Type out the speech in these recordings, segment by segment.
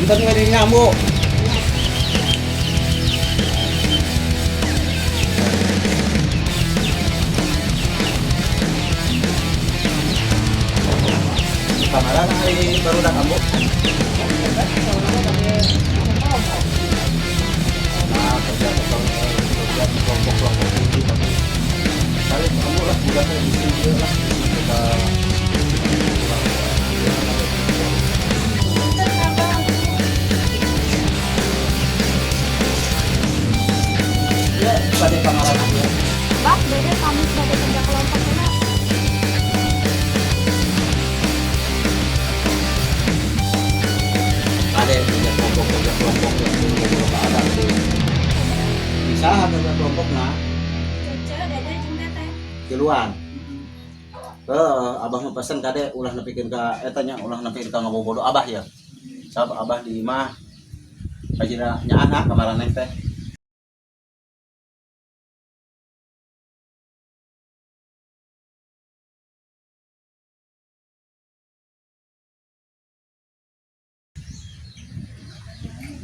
Punten we dinya, Ambu. Kamaran ari barudak Ambu. Nah, kerja kerja kelompok-kelompok ini tapi kali kamu lah budaknya bisi ieu lah, bisi kita. Punten, Abah. Ya, bade pangaran ya. Bah, bade pamit, bade kerja kelompok heula. Ada yang kerja kelompok yang beberapa ada tuh. Bisa kerja kelompok nah. Cece, Dede jeung Teteh. Tiluan. Heeh, abah mah pesen kade ulah nepikeun ka eta nya, ulah nepikeun ka ngabobodo abah ya. Sabab abah di imah kajina nyaah ka maraneh teh.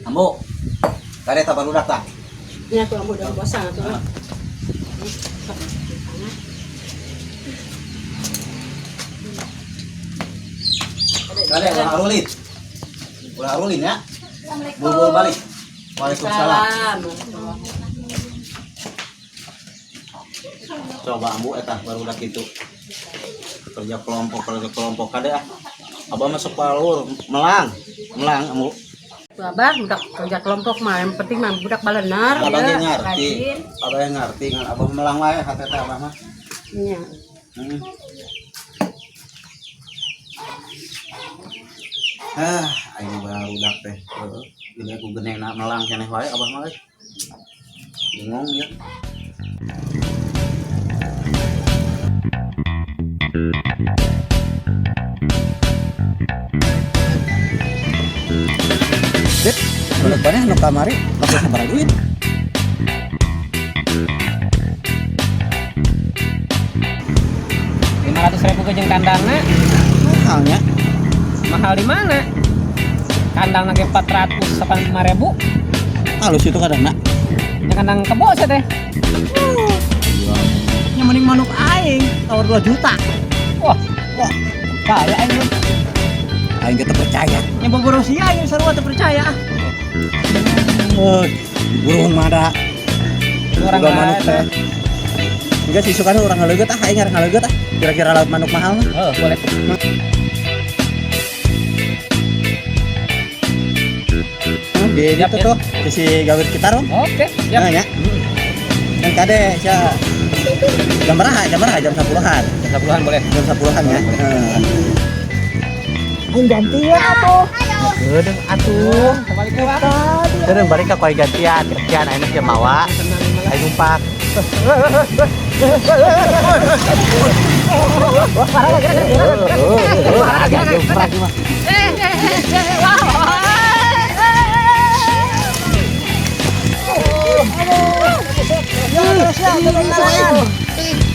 Ambu, kade tah barudak tah. Nya tuh, Ambu, udah bosan atuh lah. Sok, tangan. Kade ulah arulin. Ulah arulin ya. Assalamualaikum. Buru-buru balik. Waalaikumsalam. Salam. Coba Ambu eta barudak kitu. Kerja kelompok kade ah. Abah masuk palur melang, melang Ambu. Tuh, Abah, budak kerja kelompok mah yang penting mah budak balenar Abah ge ya. ngarti. Rajin. Abah yang ngarti ngan abah melang wae hate teh abah mah. Nya. Ah, aing barudak teh. Heeh. Gede ku genehna melang keneh wae abah mah euy. Bingung ya. Dit, menurut maneh nu kamari make sabaraha duit? 500 ribu ke jeung kandangna. Mahalnya. Mahal di mana? Kandang ge 485 ribu. Halus itu kadangna. Ya kandang kebo sih teh. Yang mending manuk aing tawar 2 juta. Wah, Wah, kaya aing lu. Aing teu percaya. Nya boboro sia aing sarua teu percaya ah. Eh, burung mada. Orang Juga manuk teh. Enggak sih, sukanya orang ngaleugeut ah, aing ngarang ngaleugeut ah. Kira-kira laut manuk mahal mah. Oh, boleh. Di Siap, itu ya. tuh, di si Gawir Citarum. Oke, siap. Nah, ya. Kan kade sia jam berapa? Jam berapa? Jam 10-an. Jam 10-an boleh. Jam 10-an ya. Heeh. Aing gantian atuh. Geudeung atuh. Kembali ke Bang. Geudeung balik ka koe gantian, gantian ayeuna sia mawa. Aing numpak. Wah, parah.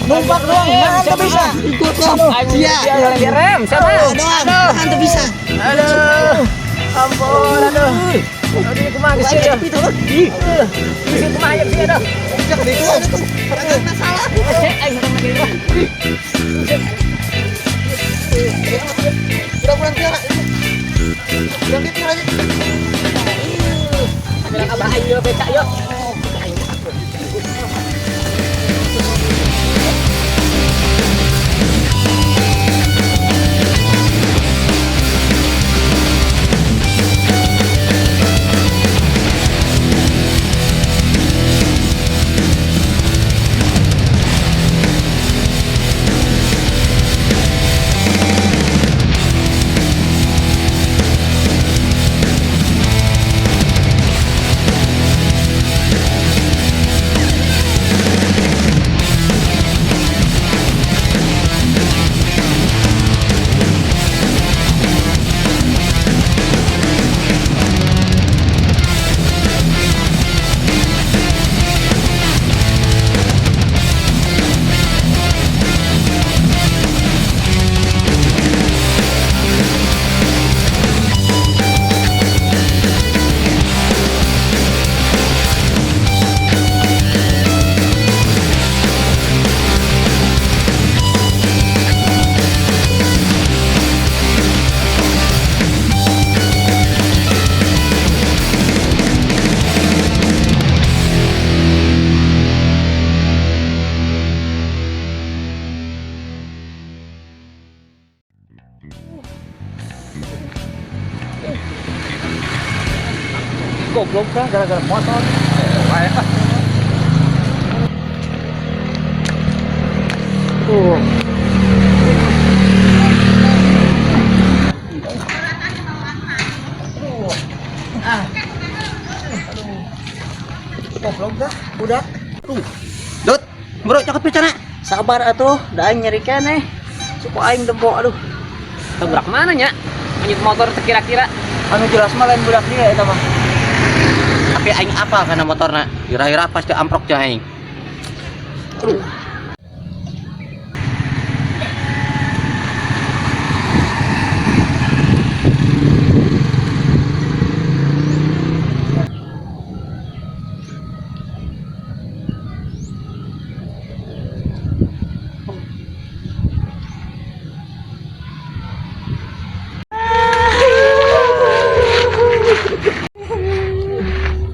Numpak doang, mana teu bisa. Ikut lo. Sia, rem, siapa? Doang, mana teu bisa. Aduh. Ampun, aduh. Aduh, kumaha geus ya? Ih. Geus kumaha ya sih aduh. Salah. Eh, aing urang lagi. Kurang-kurang tiara. Kurang tiara aja. Bilang abah aing yo becak yo. Goblok dah gara-gara motor. Wae ah. Tuh. Ah. Aduh. Goblok dah, udah. Tuh. Dut, bro cokot pican. Sabar atuh, da aing nyeri keneh. Suku aing dempo aduh. Tabrak mana nya? Menyit motor kira-kira. Anu jelas mah lain budak dia eta mah. Tapi aing apal kana motorna. Kira-kira pasti amprok jeung aing. Aduh.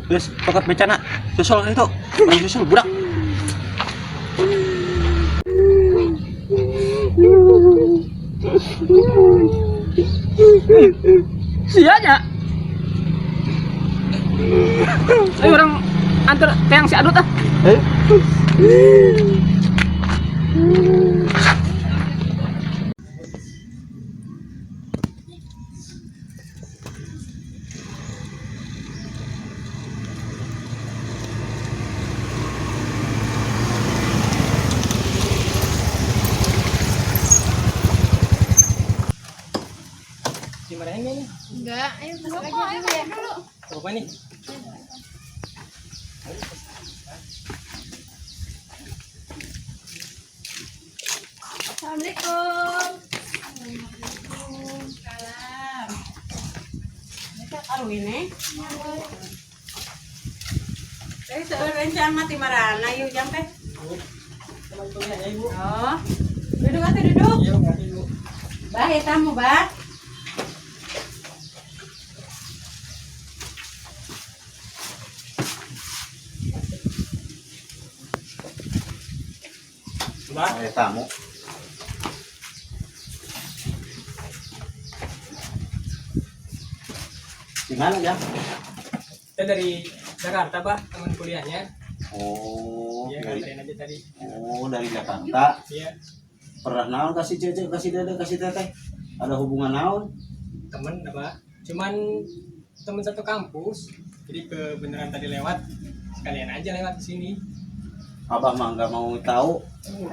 Terus cokot becana, susul itu, orang susul budak. Sia nya. Ayo orang antar teang si Adut ah. Eh? Dimarahin kayaknya. Enggak, ayo masuk aja dulu ya. Dulu. Apa nih? Assalamualaikum. Waalaikumsalam. Mereka karuin eh. Tadi seueur rencang mah ti marana yuk jam teh. Teman kuliahnya Ibu. Oh. Duduk atuh duduk. Iya, makasih Ibu. Bah, ya tamu, Bah. Bah, Aya tamu. Di mana ya? Kita dari Jakarta, Pak, teman kuliahnya. Oh, Iya, dari nganterin aja tadi. oh dari Jakarta. Iya, Pernah naon kasih Cece, kasih Dede, kasih Teteh? Ada hubungan naon? temen apa? Cuman temen satu kampus. Jadi kebenaran tadi lewat, sekalian aja lewat ke sini. Abah mah nggak mau tahu.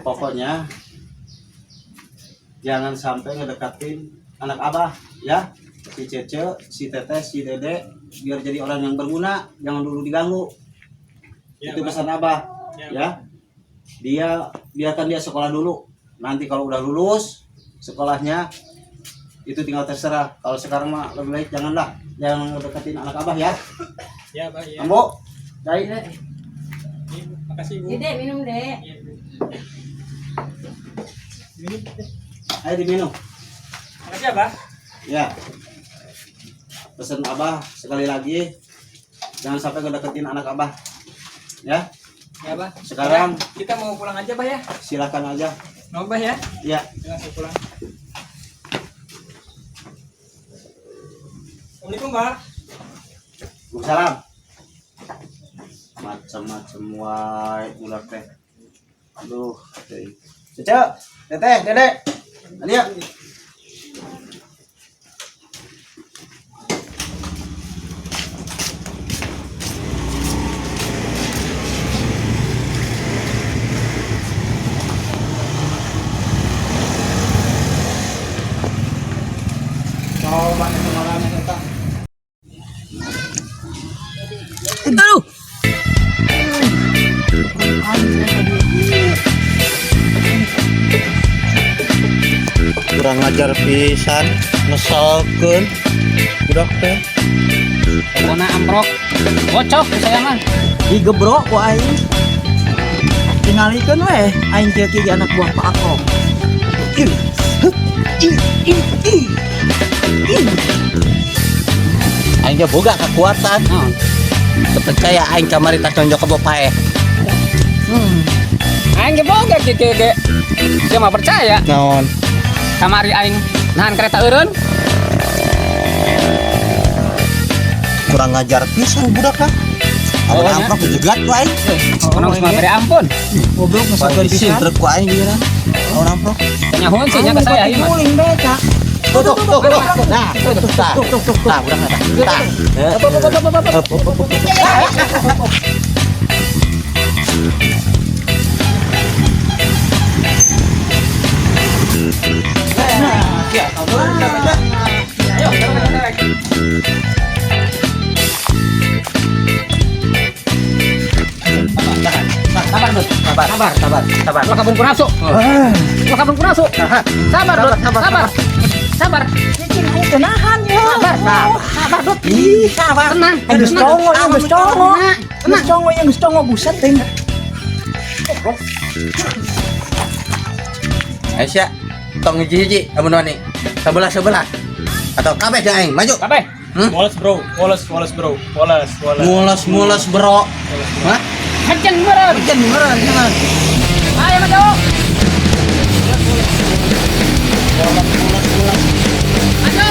Pokoknya jangan sampai ngedekatin anak abah ya. Si Cece, si Teteh, si Dede biar jadi orang yang berguna, jangan dulu diganggu. Iya, Itu Pak. pesan abah Iya, ya. Dia biarkan dia sekolah dulu. Nanti kalau udah lulus sekolahnya itu tinggal terserah. Kalau sekarang mah lebih baik janganlah, jangan ngedeketin anak abah ya. Iya, Pak, iya. Ambo, Dai. Iya, Ibu. Makasih, Ibu. Ya, Dek, minum, Dek. Iya, Ibu. Minum. Ayo diminum. Makasih ya, Pak. Ya. Pesan abah sekali lagi jangan sampai ngedeketin anak abah. Ya, Ya, Pak. Sekarang- kita mau pulang aja, Pak ya. silakan aja. Mau, Pak ya? Ya, Kita langsung pulang. Assalamualaikum, Pak. Waalaikumsalam. Macam-macam wae ular teh. Aduh, teh. Cece, Teteh, Dede. Alia. Coba itu malam eta. Aduh. Kurang ajar pisan, ngeselkeun budak teh. Pokoknya amprok. Bocok saya mah. Digebrok ku aing. Tingalikeun weh aing kieu kieu anak buah Pak Akom. Ih, hup, ih, ih, ih. Ih. Aing ge boga kekuatan. Teu percaya aing kamari tas nonjok ke paeh. Aing ge boga kieu ge. Sia mah percaya. Naon? Kamari aing nahan kereta eureun. Kurang ngajar pisan budak ah. Oh, Amun ya. amprok dijegat ku aing. Orang geus mah bere ampun. Goblok ngesatuan pisan. Truk ku aing gimana? Amun amprok. Nyahoan sih nya ka saya ieu mah. Guling bae, Kak. Tuh tuh tuh tuh. Nah, tuh tuh tuh tuh tuh. Tah, budak tah. Tah. Hup, hup, hup, hup. Ayo, tarik. Sabar, Dut. Sabar, Sabar. sabar, sabar. Ulah kabur ku nafsu. Ulah kabur ku nafsu. Sabar, Dut. Sabar. Sabar. Cicing aing teu nahan ya. Sabar. Sabar, Dut. Ih, sabar. Tenang. Geus congo, ya, geus congo. Tenang. Geus congo, ya, geus congo buset ting. Aisyah, tong hiji-hiji amun wani. Sebelah-sebelah. Atau kabeh jeung aing, maju. Kabeh. Woles bro, woles, woles bro, woles, woles. Mules mules bro. Hah? Hajan meureun. Hujan meureun jangan. Ayo maju. Maju.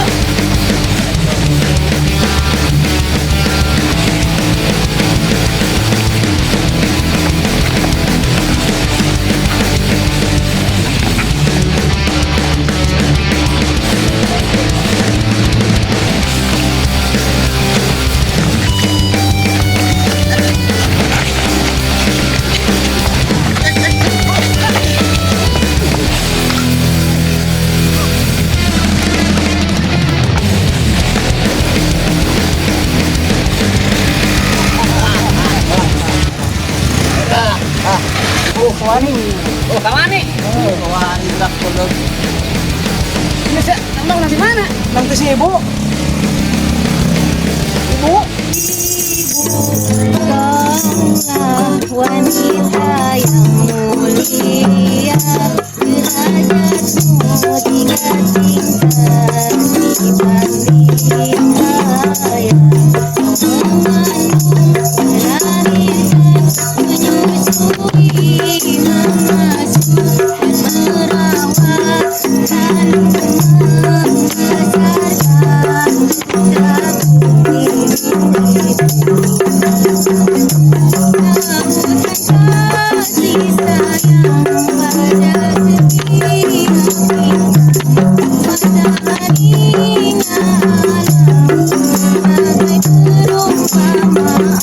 Oh, kawani. Oh, kawani. Wani budak goblok. Ini sih, emang nasi mana? Nang teh si ibu. Ibu. Tolonglah wanita yang mulia, derajatmu tiga tingkat dibanding ayah. Mengandung, melahirkan, menyusui, mengasuh, dan merawat, lalu membesarkan putra putri. Kasih sayang pada setiap tingkah, alam sebagai perumpamaan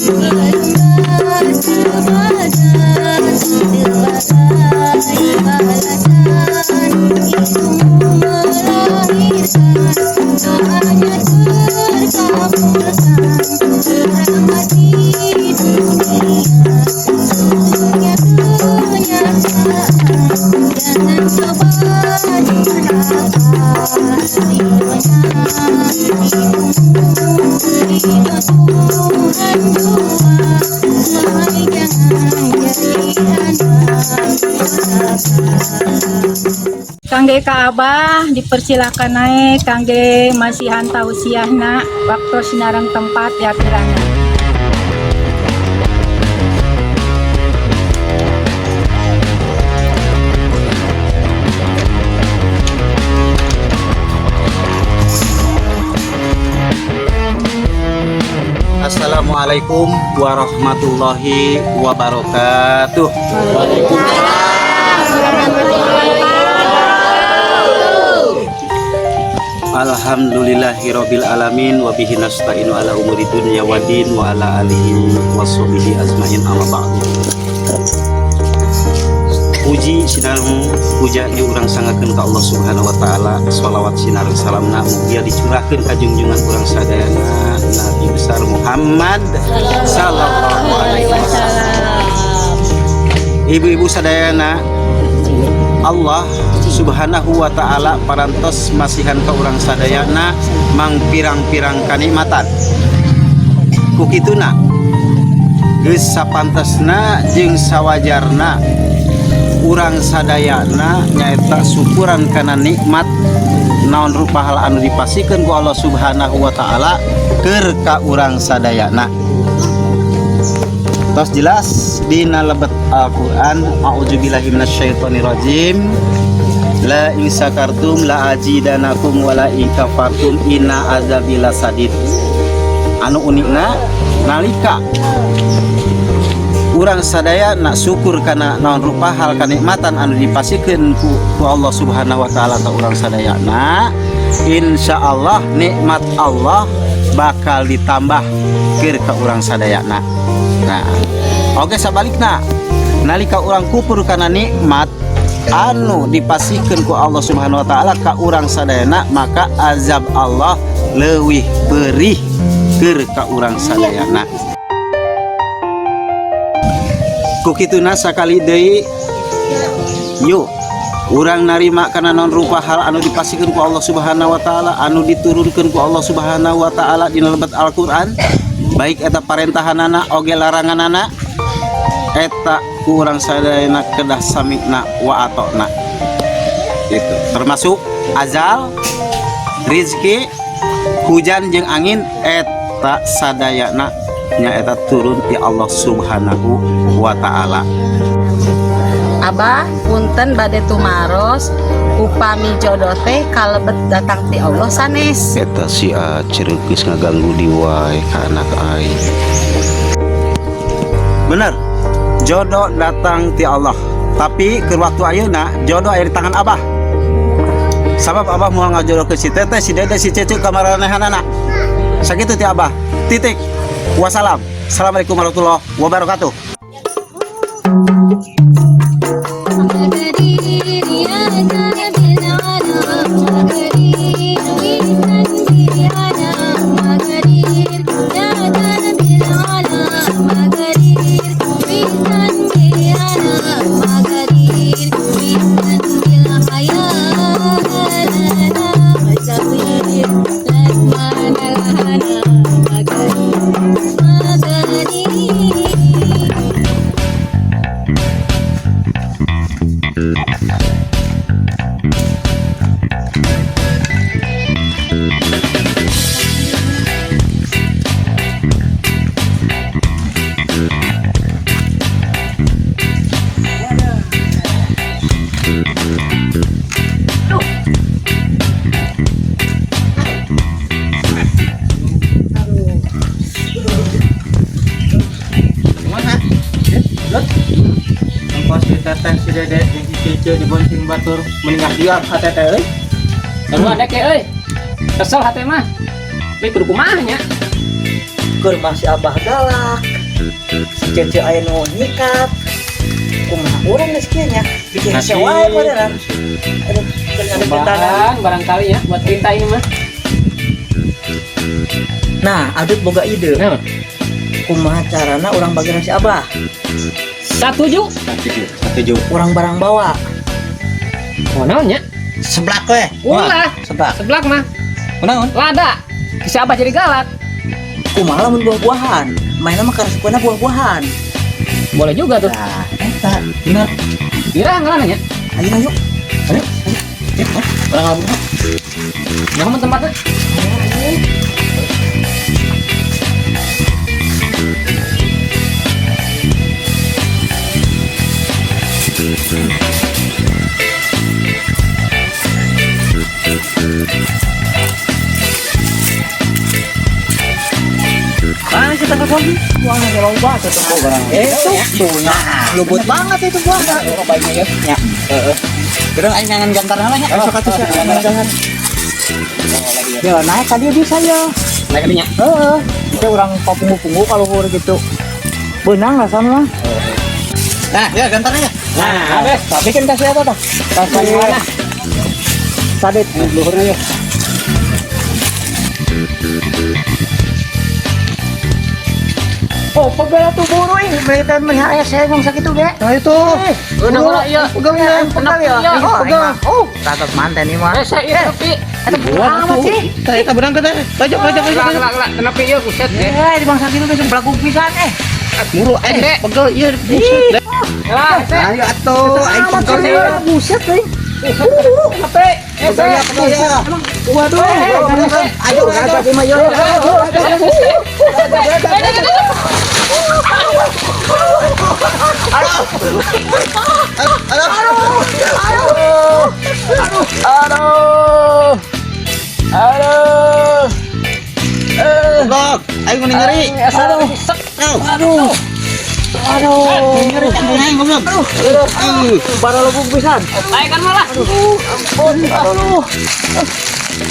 dunia isinya berlomba sebadan sebagai balasan ibumu melahirkan, doanya terkabulkan, rahmat di dunia sungguhnya kenyataan. Jangan coba durhaka, ridhonya ibumu, ridho Tuhan jua. Wahai jangan jadi anak durhaka. Kangge ka Abah dipersilakan naik kangge masihan tausiahna waktu sinareng tempat diaturana. Assalamualaikum warahmatullahi wabarakatuh. Alhamdulillahirabbil alamin wa bihi nasta'inu ala umuri dunya waddin wa ala alihi washabihi azmain amma ba'du. Puji sinareng puja di urang sangakeun ka Allah Subhanahu wa taala, sholawat sinareng salamna mugia dicurahkeun ka junjungan urang sadayana Nabi besar Muhammad sallallahu alaihi wasallam. Ibu-ibu sadayana, Allah Subhanahu wa taala parantos masihan ka urang sadayana mangpirang-pirang kanikmatan. Ku kituna geus sapantesna jeung sawajarna urang sadayana nyaeta syukuran kana nikmat naon rupa hal anu dipasikeun ku Allah Subhanahu wa taala keur ka urang sadayana. Tos jelas dina lebet Al-Qur'an, a'udzubillahi minasyaitonirrajim. La in syakartum la azidanakum wa la in kafartum inna azabi lasadid. Anu unikna nalika urang sadaya nak syukur kana naon rupa hal kanikmatan anu dipasihkeun ku Allah Subhanahu wa taala ka urang sadayana, insyaallah nikmat Allah bakal ditambah keur ka urang sadayana. Nah, oke, sabalikna nalika urang kufur kana nikmat anu dipasihkeun ku Allah Subhanahu wa taala ka urang sadayana, maka azab Allah leuwih perih keur ka urang sadayana. Ku kituna sakali deui, yuk urang narima kana naon rupa hal anu dipasihkeun ku Allah Subhanahu wa taala, anu diturunkeun ku Allah Subhanahu wa taala dina lebet Al-Qur'an, baik eta parentahanana oge laranganana, eta ku urang sadayana kedah sami'na wa ata'na gitu, termasuk azal, rizki, hujan jeung angin, eta sadayana nyaeta turun ti Allah Subhanahu wa taala. Abah, punten bade tumaros, upami jodoh teh kalebet datang ti Allah sanes? Eta si Aceuk geus ngaganggu di wae ka anak aing. Bener, jodoh datang ti Allah, tapi ke waktu ayeuna jodoh aya di tangan Abah, sabab Abah mau ngajodoh ke si Teteh, si Dede, si Cece ka maranehanana. Sakitu ti Abah, titik, wassalam. Assalamualaikum warahmatullahi wabarakatuh. مقادير يا درب العلا، مقادير وسندي على مقادير، يا درب العلا مقادير وسندي على مقادير، وسندي الحياة لنا مشاوير لازمان الهنا، مقادير مقادير. Kumaha? Lut. Ongkos si Teteh, si Dede jeung si Cece dibonceng batur meninggal dia hate teh euy. Lalu ada ke euy. Kesel hate mah. Tapi kudu kumaha nya? Keur mah si Abah galak. Si Cece aya nu nyikat. Kumaha urang geus kieu nya? Bikin hese wae beneran. Aduh, keur ngadep tangan. Cobaan barangkali ya buat kita ini mah. Nah, Adut boga ide. Nah, Kumaha carana urang bagian si Abah? satuju. Setuju. Urang barang bawa. Oh, naon nya? Seblak we. Ulah. Seblak. Seblak mah. Kunaon? Lada. Si Abah jadi galak. Kumaha lamun buah-buahan? Mainna mah karesepna buah-buahan. Boleh juga tuh. Nah, eta. Bener. Ira ngeunah nya. Ayo ayo. Ayo. Ayo. Urang ngalamun. Nyaman tempatnya. Mana sih tangkap lagi? Wah, loba tuh tuh barang. Eh, tuh, tuh, nah, luput banget itu buah. Baiknya ya. Ya. Heeh. Gerang aing ngangan gantarna lah nya. Sok atuh sia, jangan. Ya, naik tadi bisa ya. Naik kadinya. Heeh. Itu urang papunggu-punggu kalau luhur gitu. Beunang lah sama. Nah, ya gantarnya ya. Nah, habis. Tapi kan kasih apa tuh? Kasih Mana? Sadit. Luhurnya ya. Oh, pegel tuh buru ini. Mereka melihara saya ngomong sakit tuh, ge. Nah itu. Udah udah iya. Pegel ya, pegel ya. Oh, Pegel. Oh, tatap manten ini mah. Eh, saya iya tepi. Eta amat sih. Eta beunang teh. Lajok lajok Gelak lajok. gelak gelak tepi ieu buset deh. Eh, di bangsa gitu geus belagu pisan eh. Muru aing Eh, pegel ieu buset. Lah, saya Ayo atuh aing Amat pegel. sih, buset euy. tepi. Eh, Pegel ya, saya. pegel ya. Waduh. Ayo ayo Ayo, ayo, ayo. Aduh. Aduh. Goblok. Aing mending nyeri. Aduh. Aduh. Aduh. Nyeri kan aing goblok. Aduh. Baralebug pisan. Ayo kan malah. Ampun. Aduh.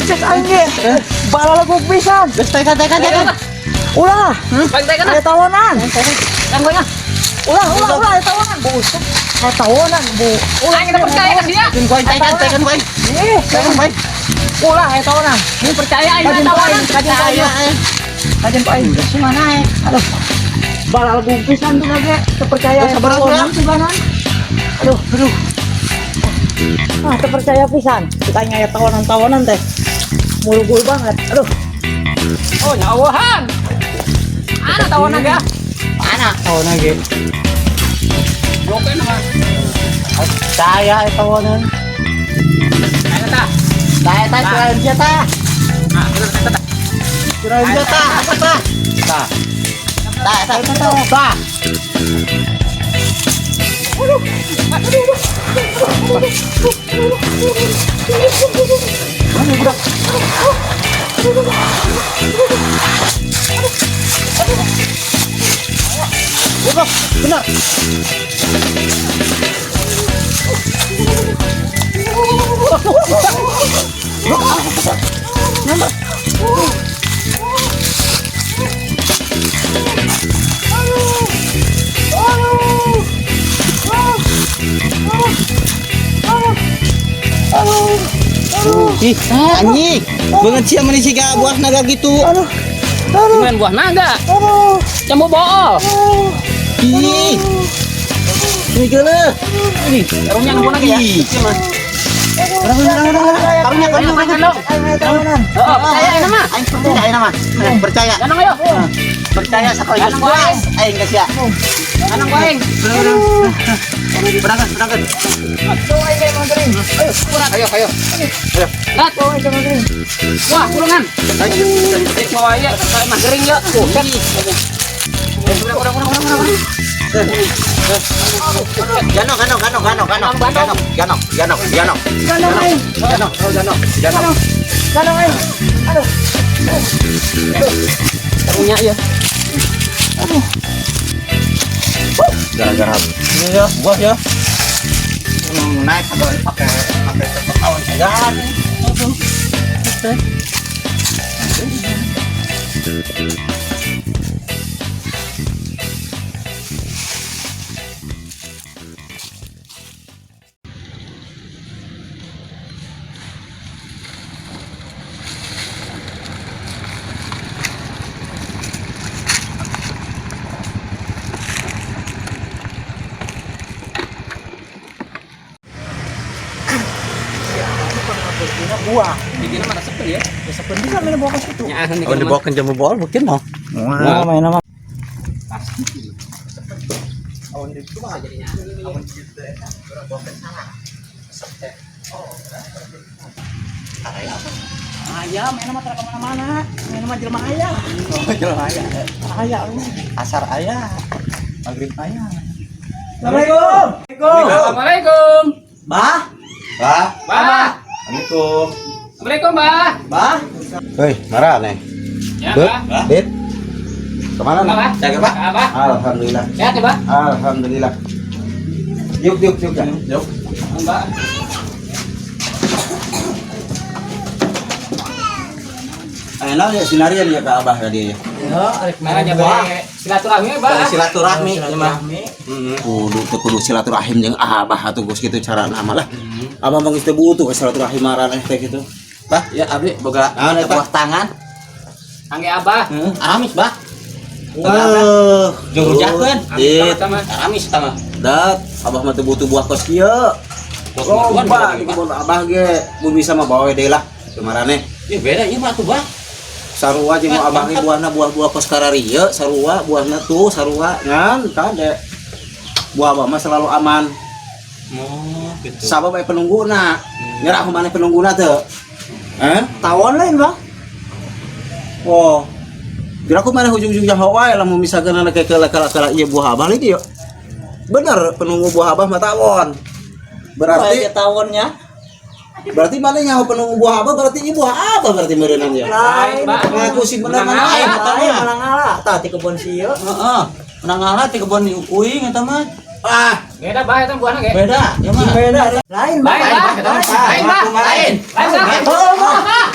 Cek aing ge. Baralebug pisan. Geus tekan tekan tekan. Ulah. Bang tekan. Aya tawonan. Kan gue Ulah, ulah, ulah aya tawonan. Busuk. Aya tawonan, Bu. Ulah kita percaya kan dia. Tekan ku aing tekan tekan ku aing. Ih, Tekan ku aing. ulah aya tawonan. Ini percaya ini Kajen tawanan. kajen aing. Kajen ku aing. Si mana aing? Aduh. Baralebug pisan tuh ge. Teu percaya aya Sabar, tawonan suganan. Aduh, aduh. Ah, teu percaya pisan. Kita aya tawonan-tawonan teh. Mulugul banget. Aduh. Oh, nyawahan. Ana tawanan ga? Ana. Tawonan ge. Blokeun mah. Saya tawonan. Ayo ta. Tah, tah, kirain sia tah. Ah, bener ta. Kirain sia tah, apa tah? Tah. Tah, tah, tah, tah. Goblok. Bener. Ih, anjing. Banget sia meni siga buah naga gitu. Dengan buah naga. Jambu bool. Ih. Ini geuleuh. Ini karunya buah naga ya. Ih, sia mah. Urang urang urang urang. Karunya karunya karunya. Tawonan. Oh, percaya ini mah. Aing percaya aing mah. Percaya. Ganong ayo. Percaya sekaligus Ganong puas aing ka sia. Ganong aing. Berangkat, berangkat. Ayo, ayo. Lat. Wah, kurungan. Cek mau aja, mah gering ya. Buset. Kurang, kurang, kurang, kurang, kurang. Gano, gano, gano, gano, gano, gano, gano, gano, gano, Ganong aing. gano, gano, gano. Ganong aing. Aduh. Karunya ya. Gara-gara ini ya, buah ya. Naik sampai pakai pakai awan segan. Buah. Bikinnya mana sepen ya? Sepen bisa main buah ke situ. Ya, Oh, dibawa ke jambu bol mungkin mau. Wah, main nama. Ayah, main nama tara kemana-mana. Main nama jelema ayah. Oh, jelema aya. Ayah, Asar aya. Maghrib aya. Assalamualaikum. Assalamualaikum. Bah, Bah, Bah. Assalamualaikum. Assalamualaikum, Bah. bah. Hei, marah nih. Ya, Bah. Dit. Kemana Bah, Bah. nih? Jaga, Pak. Bah. Alhamdulillah. Sehat ya, Bah? Alhamdulillah. Yuk, yuk, yuk, ya. Yuk. Mbak. Enak ya sinarian ya ke Abah tadi ya. Ya, arek Nah, bere silaturahmi, Bah. Bari silaturahmi ya mah. Kudu teu kudu silaturahim jeung Abah atuh geus kitu carana mah lah. Abah mah geus teu butuh ka silaturahim maraneh teh kitu. Bah, ya abdi boga Naon eta? buah tangan. Angge Abah. Heeh, aramis, Bah. Wah, Jeung rujakeun. Dit, Sama. Aramis tah mah. dat Abah mah teu butuh buah kos kieu. Loba di kebon Abah ge mun bisa mah bawa deui lah teu maraneh. Ih, beda ieu mah atuh, Bah. Sarua jeung Abah ge buahna buah-buah kos kararieu, sarua buahna tuh sarua ngan kade. Buah Abah mah selalu aman. Oh, gitu. Sabab aya penungguna. Nyerah maneh penungguna teu? Hah? Tawon lain, Bang. Oh. Kira aku mana ujung-ujung jaho wae lamun misalkan ana kayak kala-kala ieu buah Abah lagi yuk. Bener penunggu buah Abah mah tawon. Berarti Berarti tawonnya. Berarti mana nyaho penunggu buah abah, berarti ieu buah abah berarti meureunan ya. Lain. Ngaku sih bener mana Lain, aing eta lain mah. malah ngalah. Tah ti kebon sieu. Heeh. Menang ngalah ti kebon uing eta mah. Ah, Beda bah eta buahna ge. Beda, ya mah. Beda. Lain, Bah. Lain, Bah. Lain, Bah. Lain. Lain, Bah. Oh, Bah.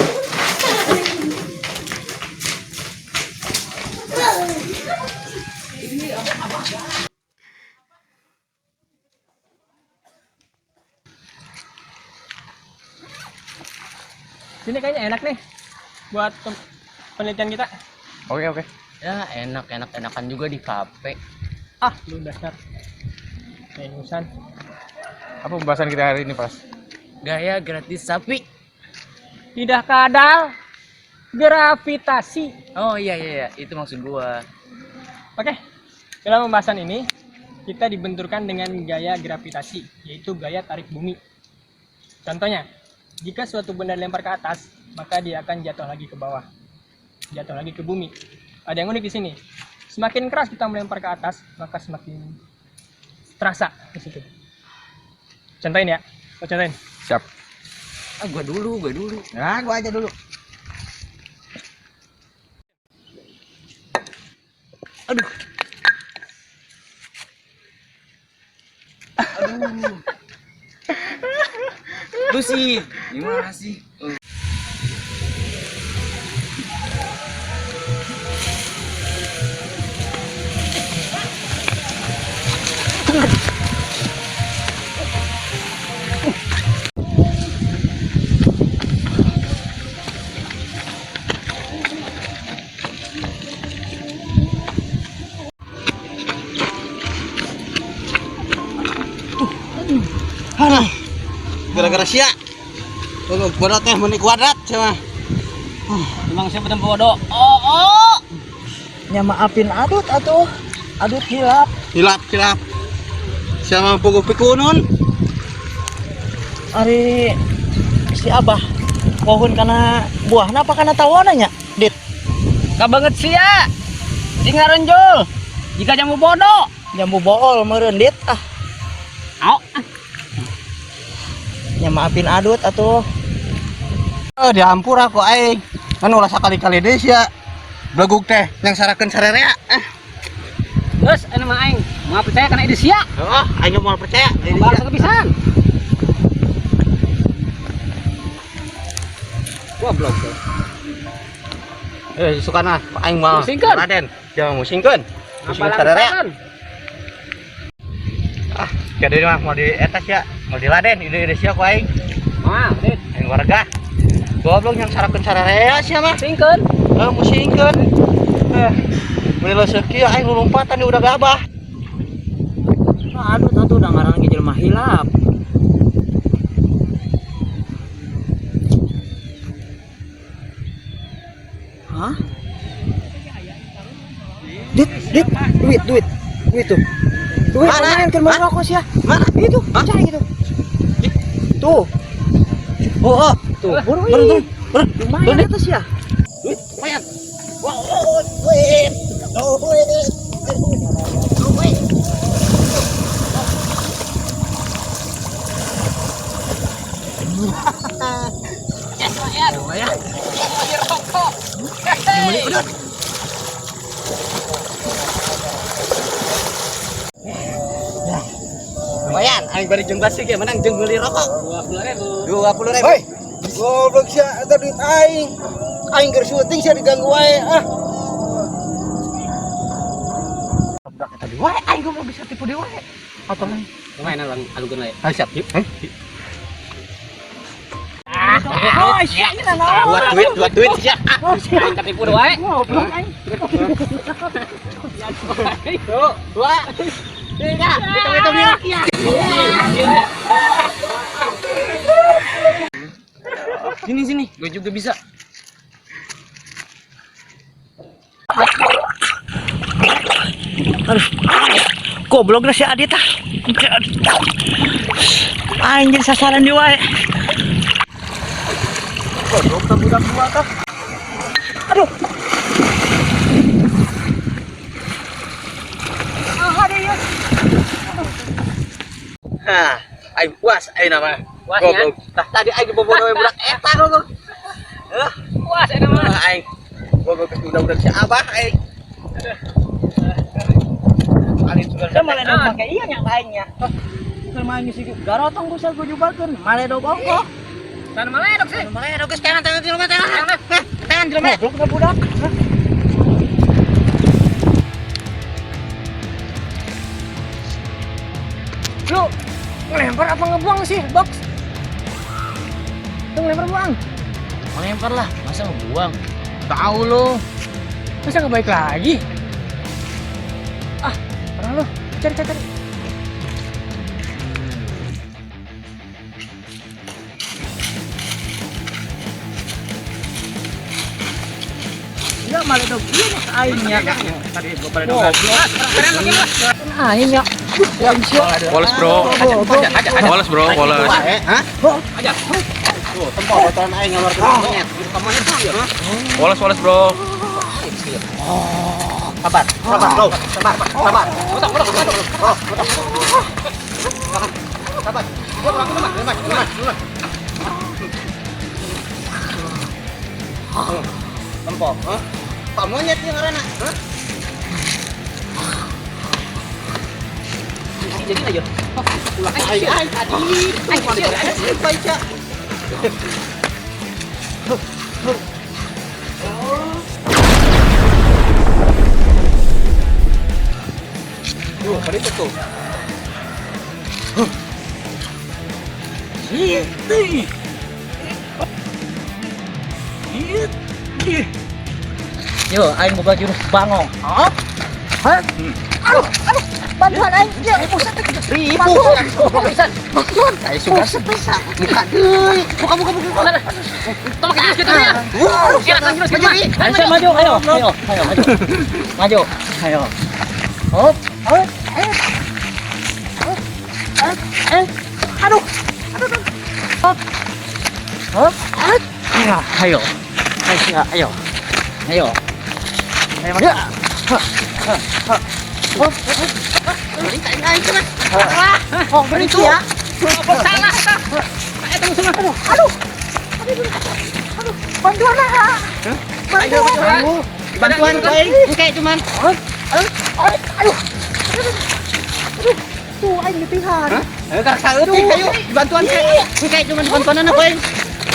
Sini kayaknya enak nih buat penelitian kita. Oke, oke. Ya enak enak enakan juga di kafe. Ah, lu dasar. Minusan. Apa pembahasan kita hari ini, Pras? Gaya gratis sapi. Tidak kadal gravitasi. Oh iya iya iya, itu maksud gua. Oke. Dalam pembahasan ini kita dibenturkan dengan gaya gravitasi, yaitu gaya tarik bumi. Contohnya, jika suatu benda dilempar ke atas, maka dia akan jatuh lagi ke bawah. Jatuh lagi ke bumi. Ada yang unik di sini. Semakin keras kita melempar ke atas, maka semakin terasa di situ. Contohin ya. Gua contohin. Siap. Ah gua dulu, gua dulu. Nah, gua aja dulu. Aduh. Aduh. Lu sih, gimana sih? Gara-gara sia. Tunggu, bodoh teh meni kuadrat sia mah. Emang siapa yang bodoh? Oh, oh. Nya maafin Adut atuh. Adut hilap. Hilap, hilap. Sia mah puguh pikunun. Ari si Abah pohon kana buahna apa kana tawona nya, Dit? Kabanget sia. Sing ngarenjul. Jika jamu bodoh. Jambu bool meureun, Dit. Ah, Au. nya maafin Adut atuh. Eh, dihampura ku aing. Kan ulah sakali-kali deui sia. Belegug teh yang sarakeun sarerea. Eh, Terus anu mah aing, mau percaya kana ide sia. oh, aing moal percaya. Balas kepisan. Goblok tuh. Eh, sukana aing mah. Musingkeun. Raden, jangan musingkeun. Musingkeun sarerea. Ah, jadi mah mau di eta sia, mau di Laden, ide-ide sia ku aing. Mah, Dit. Aing warga. Goblok yang sarakeun sarerea sia mah. Musingkeun. Eh, musingkeun. Eh, meuni leuseuh kieu aing lulumpatan di udah gabah. Ah, Adut atuh udah ngaran ge jelema hilap. Hah? Dit, Dit, duit, duit. Duit tuh. Duit Mana? lumayan keur Hah? rokok sia. Mana? Itu, Hah? cari gitu. Tuh, Oh, oh. tuh, buru Turun, ih. turun, turun. Lumayan itu sia. Duit, lumayan. Wah, oh, duit. Duit. Duit. Lumayan. Beli rokok. Lumayan, aing bari jeung basi ge menang jeung meuli rokok. 20.000. 20.000. Hoi. Goblok sia eta duit aing. Aing keur syuting sia diganggu wae ah. Budak eta di wae aing goblok bisa tipu di wae. Atau lain. Lumayan lang alukeun we. Ah, siap. Yuk. Oh, sia ini naon? Dua duit, dua duit sia. Aing ketipu wae. Goblok aing. Dua. Tiga. Hitung-hitung di ya. Sini sini, gue juga bisa. Aduh. Goblok dah si Adit ah. Aing jadi sasaran di wae. Goblok tah budak dua tah. Aduh. Ah, ada ya. Hah, aing puas aing nama. Puas ya. Tah tadi aing dibobodo we budak eta goblok. Heuh, Puas eta mah. aing. Goblok geus udah-udah si Abah aing. Saya maledog make ieu nya ka aing nya. Keur main geus garotong bisa gua jubarkeun, maledog ongkoh. Sana maledog sih. Maledog geus tangan tangan jelema tangan. Tangan jelema. Goblok ka budak. Lu ngelempar apa ngebuang sih, box? Lu ngelempar buang. Melempar lah, masa ngebuang? Tahu lu. Masa nggak baik lagi? Ah, orang lu. Cari, cari, cari. Iya maledog ieu nya ka aing nya. Tadi gua Aing nya. Woles bro, woles bro, woles. Hah? Aja. Tuh, tempo baturan aing ngeluarkeun monyet. Woles, woles bro. Sabar, sabar, bro. Sabar, sabar. Sabar. Tempo, hah? Pak monyet ieu ngaranna, hah? Jadi aja. Ulah aing aing tadi. Aing baca. Tuh, kali itu tuh. Yo, aing boga jurus bangong. Hah? Aduh, aduh, bantuan aing. Ya, buset. Ribu. Bantuan. Aing suka bisa. Buka deui. Buka buka buka. Tolong jurus gitu ya. Silakan jurus gitu. Ayo maju, ayo, ayo, ayo, maju. Maju, ayo. Hop, hop, eh. Hop, eh, aduh. Aduh. Hop. Hop, eh. Ayo, ayo. Ayo, ayo. Ayo. Ayo maju. Hop. Oh, berhenti ya. Salah, salah. Aduh, aduh. Aduh, bantuan lah. Bantuan. Bantuan aing. Engke cuman. Aduh, aduh. Aduh. Tuh aing ditihan. Ayo karek saeutik ayo dibantuan ke. Engke cuman dibantuanna ku aing.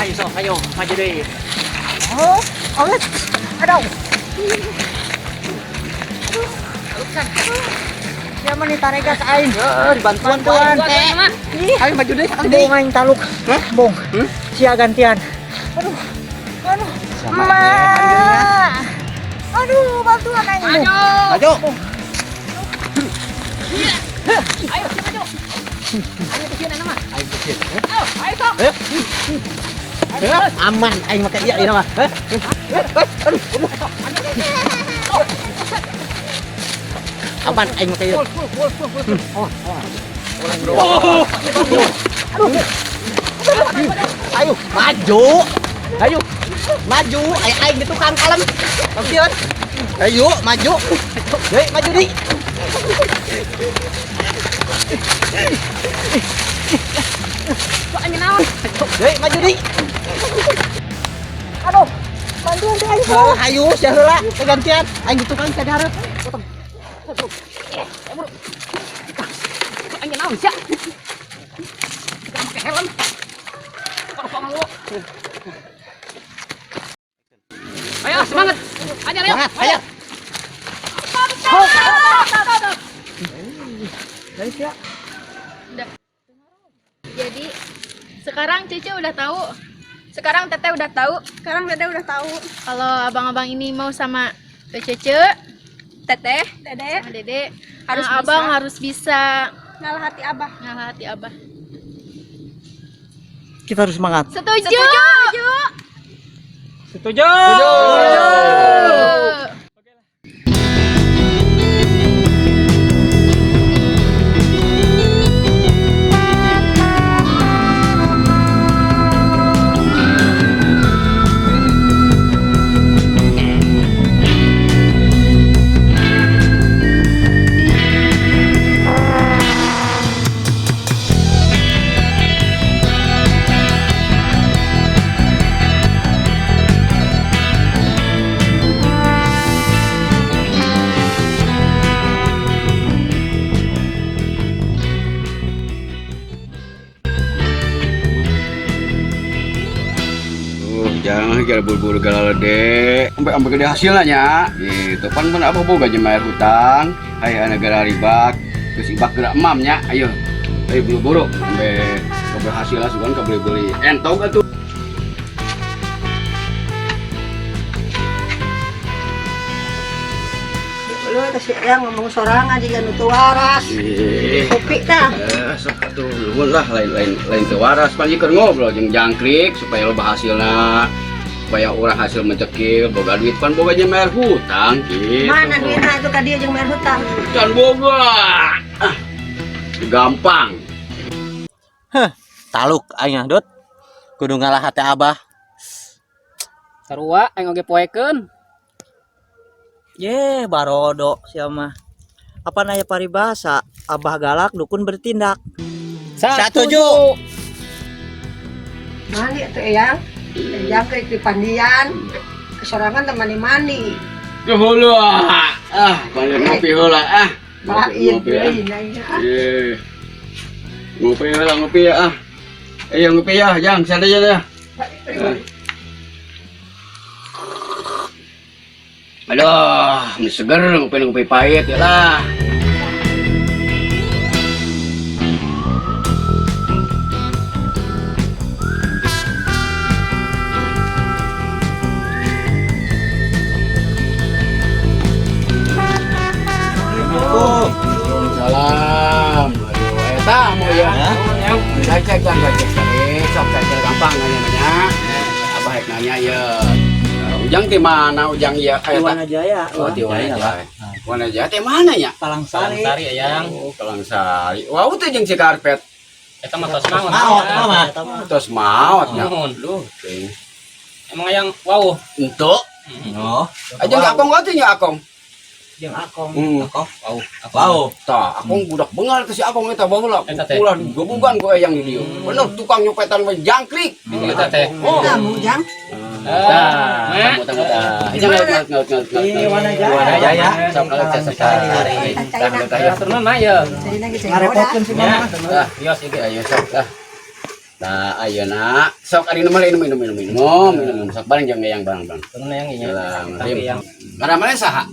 Ayo sok, ayo maju deui. Oh, awet. Aduh. Siapa nih tarekat aing? Heeh, dibantuan ku aing. Ayo maju deui sakali deui. Bong aing taluk. Bong. Sia gantian. Aduh. Aduh. Ma. Aduh, bantuan aing. Maju. Maju. Ayo, siapa maju? Ayo ke sini nama. Aing ke sini. Ayo, ayo sok. Aman aing make ieu ieu mah. Aduh. Aman aing make ieu. Aduh. Ayo maju. Ayo maju, aing aing di tukang kalem. Maksud. Ayo maju. Deui maju deui. Kok naon? Deui maju deui. Aduh. Bantuan teh aing. Ayo sia heula gantian. Aing di tukang tadi hareup. Kok aing naon sia? Pakai helm. Kok kok lu. Ayo semangat. Aja ayo. Semangat, ayo. Udah. Jadi sekarang Cece udah tahu. Sekarang Teteh udah tahu. Sekarang Dede udah tahu. Kalau abang-abang ini mau sama Cece, Teteh, Dede sama Dede, Harus nah, abang bisa. harus bisa ngalah hati Abah. ngalah hati abah. Kita harus semangat. Setuju. Setuju. Setuju. Setuju. kira buru-buru galalede sampai sampai gede hasilnya nya gitu pan mun abah boga jeung bayar hutang aya negara ribak geus ibak gerak emam nya ayo ayo buru-buru sampai keberhasilan sugan kabeli-beli entog atuh. Lu teh yang ngomong sorangan jiga nu teu waras. Kopi tah. Sok atuh nuhun lah lain-lain lain teu waras pan ieu keur ngobrol jeung jangkrik supaya loba hasilna supaya urang hasil mencekil boga duit pan boga jeung bayar hutang gitu. Mana duitna atuh ka dieu jeung bayar hutang? Can boga. Ah, gampang. Heh, taluk aing ah, Dut. Kudu ngalah hate Abah. Sarua aing oge poekeun. Ye, barodo sia mah. Apa naya paribasa, Abah galak dukun bertindak. Satuju. Mandi atuh eyang. Jangkrik di pandian. Kesorangan teh mani-mani. Heula. Ah, balik ngopi heula ah. Lain Ngopi, ah. deui nanya. Ye. Ngopi heula ngopi ya ah. Ayo ngopi ya, Jang, santai aja ya. Aduh, ini seger ngopi ngopi pahit ya lah. Salam. Aduh, eta mau ya. Cek cek cek cek cek. Sok cek cek gampang nanya nanya. Abah rek nanya ya. Ujang di mana Ujang ya? Di Wanajaya. Oh, di Wanajaya. Wanajaya teh mana ya? Palangsari. Palangsari eyang. Oh, Palangsari. Wah, teh jeung si karpet. Eta mah tos maot. Maot mah. Tos maot nya. Nuhun. Duh, teuing. Emang eyang wau. Entuk. Oh. Aja akong teh nya akong. Jeung akong. Akong. Wau. Wau. Tah, akong budak bengal teh si akong eta baheula. Eta teh. Ulah digebugan ku eyang di dieu. Bener tukang nyopetan we jangkrik. Eta teh. Oh. Kamu jang. Tah, Tamu tamu tah. Ijang ngaut ngaut ngaut ngaut. Di Wanajaya. Wanajaya. Sok kalau cek cek. Tah tah ya. Atur mah ya. Carina ge Ngarepotkeun si mama. Tah, Bios ieu. ayo sok tah. Tah ayeuna sok ari minum minum minum minum minum minum sok bareng jeung eyang bareng bareng. Turun eyang ieu. Tapi eyang. Ngaran saha?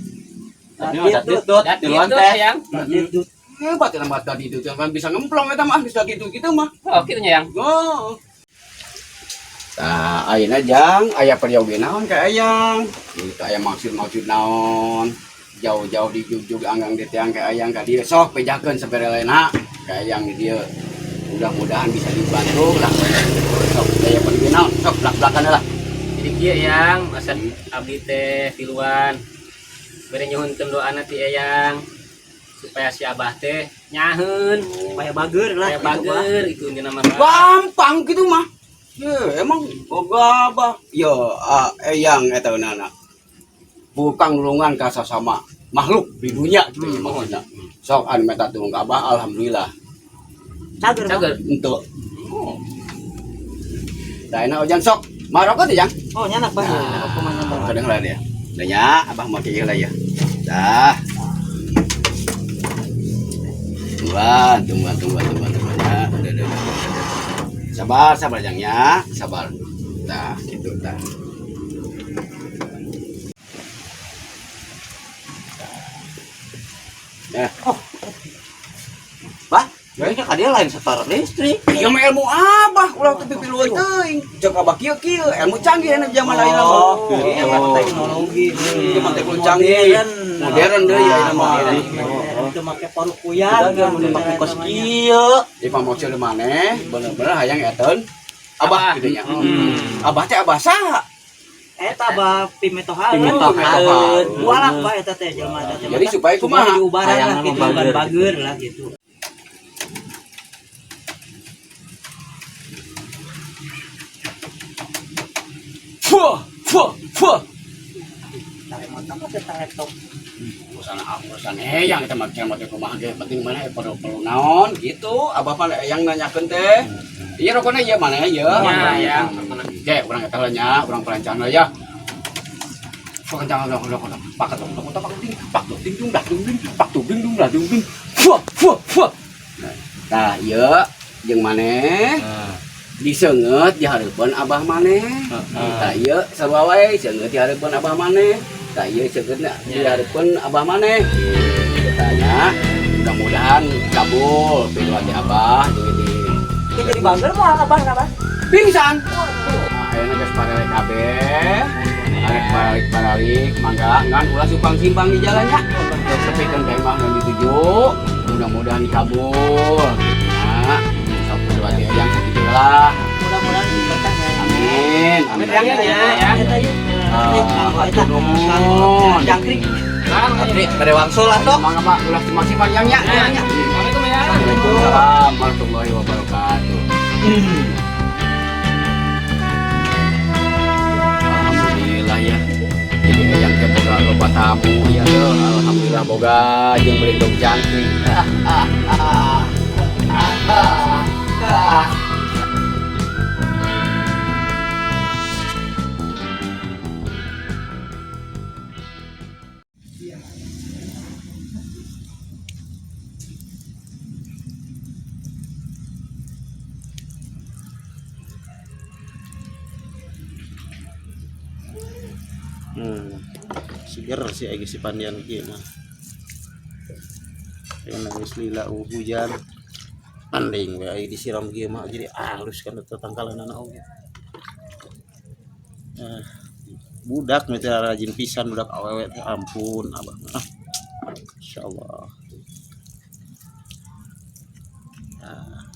Dut, duluan teh. Eyang. Hebat ya mah tadi itu kan bisa ngemplong eta mah bisa gitu gitu mah. Oh, kitu nya eyang. Oh. Tah, ayeuna jang aya peryogi naon ka eyang? Gitu aya maksud-maksud naon? Jauh-jauh dijugjug anggang di tiang ka eyang ka dieu sok bejakeun saperelena ka eyang di dieu. Mudah-mudahan bisa dibantu lah. Sok aya peryogi naon? Sok belak-belakan lah. Jadi kieu eyang, asa abdi teh tiluan. Bere nyuhunkeun doana ti eyang supaya si Abah teh nyaheun, Supaya bager lah. supaya bager itu intina mah. Gampang gitu mah. Ye, emang boga abah. Ya, eyang eta nana. Bukan nulungan ka sasama makhluk di dunia gitu ya maksudna. Sok anu minta tulung ka abah alhamdulillah. Cager. Cager. Untuk. Oh. Tah enak ujang sok. Marokot ya, Jang? Oh, nyanak bah. Nah, kadang lah dia. Dah nya, abah mau kieu lah ya. Dah. Tungguan, tungguan, tungguan, tungguan, tungguan ya. Udah, udah, udah, udah. Sabar, sabar Jang ya, sabar. Dah, gitu dah. Nah, Oh. Bah, kayaknya ka dia lain setor listrik. Ieu mah ilmu abah, ulah teu pipiluan teuing. Ceuk abah kieu kieu, ilmu canggih enak zaman ayeuna mah. Oh, Iya, Teknologi. Zaman teknologi canggih. Modern deui ayeuna mah. Itu make parukuyan. Kita mun dipake kos kieu. Di pamocil maneh bener-bener hayang eteun abah gitu nya. Abah teh abah saha? Eta bah pimetohaeun. Pimetohaeun. Walak bah eta teh jelema eta teh. Jadi supaya kumaha? Diubaran lah Hayangna gitu, mah bukan bager. bager lah gitu. Fuh, fuh, fuh. Taremoto teh laptop. Urusan urusan eyang eta mah cenah teh kumaha ge penting mana perlu perlu naon gitu. Abah mah eyang nanyakeun teh. Iya rokona ieu mana ieu? Ya, eyang. Oke, urang eta lah nya, urang perencanaan ya. Kencang udah udah udah. Pak tok tok tok ting, pak tok ting dung dah dung ding, pak tok ding dung dah dung ding. Fuh, fuh, fuh. Nah, ieu jeung maneh Diseungeut di hareupeun abah maneh. Tah ieu sarua wae seungeut di hareupeun abah maneh. Tah ieu seungeutna di hareupeun abah maneh. Tanya, mudah-mudahan kabul pidoa ti abah jeung di Jadi bager moal abah abah. Pingsan. Nah, ayeuna geus paralik kabeh. Arek paralik-paralik mangga ngan ulah simpang-simpang di jalannya. Geus sepikeun ka imah nu dituju. Mudah-mudahan dikabul. Nah, sok doa ti eyang sakitu lah. Mudah-mudahan diberkah ya. Amin. Amin. Ya, ya. Eta yuk. Hatur nuhun. Jangkrik. Abdi bade wangsul atuh. Mangga Pak, ulah simpang-simpang yang nya. Assalamualaikum ya. Waalaikumsalam warahmatullahi wabarakatuh. Alhamdulillah ya. Jadi eyang teh boga loba tamu ya tuh. Alhamdulillah boga jeung beli dog jangkrik. Seger sih agi si pandian kieu mah. Ayeuna geus lila hujan. Mending we aya disiram kieu mah jadi halus kan tetangkalanana oge. Nah, budak mah teh rajin pisan budak awewe teh ampun abah mah. Insyaallah. Nah,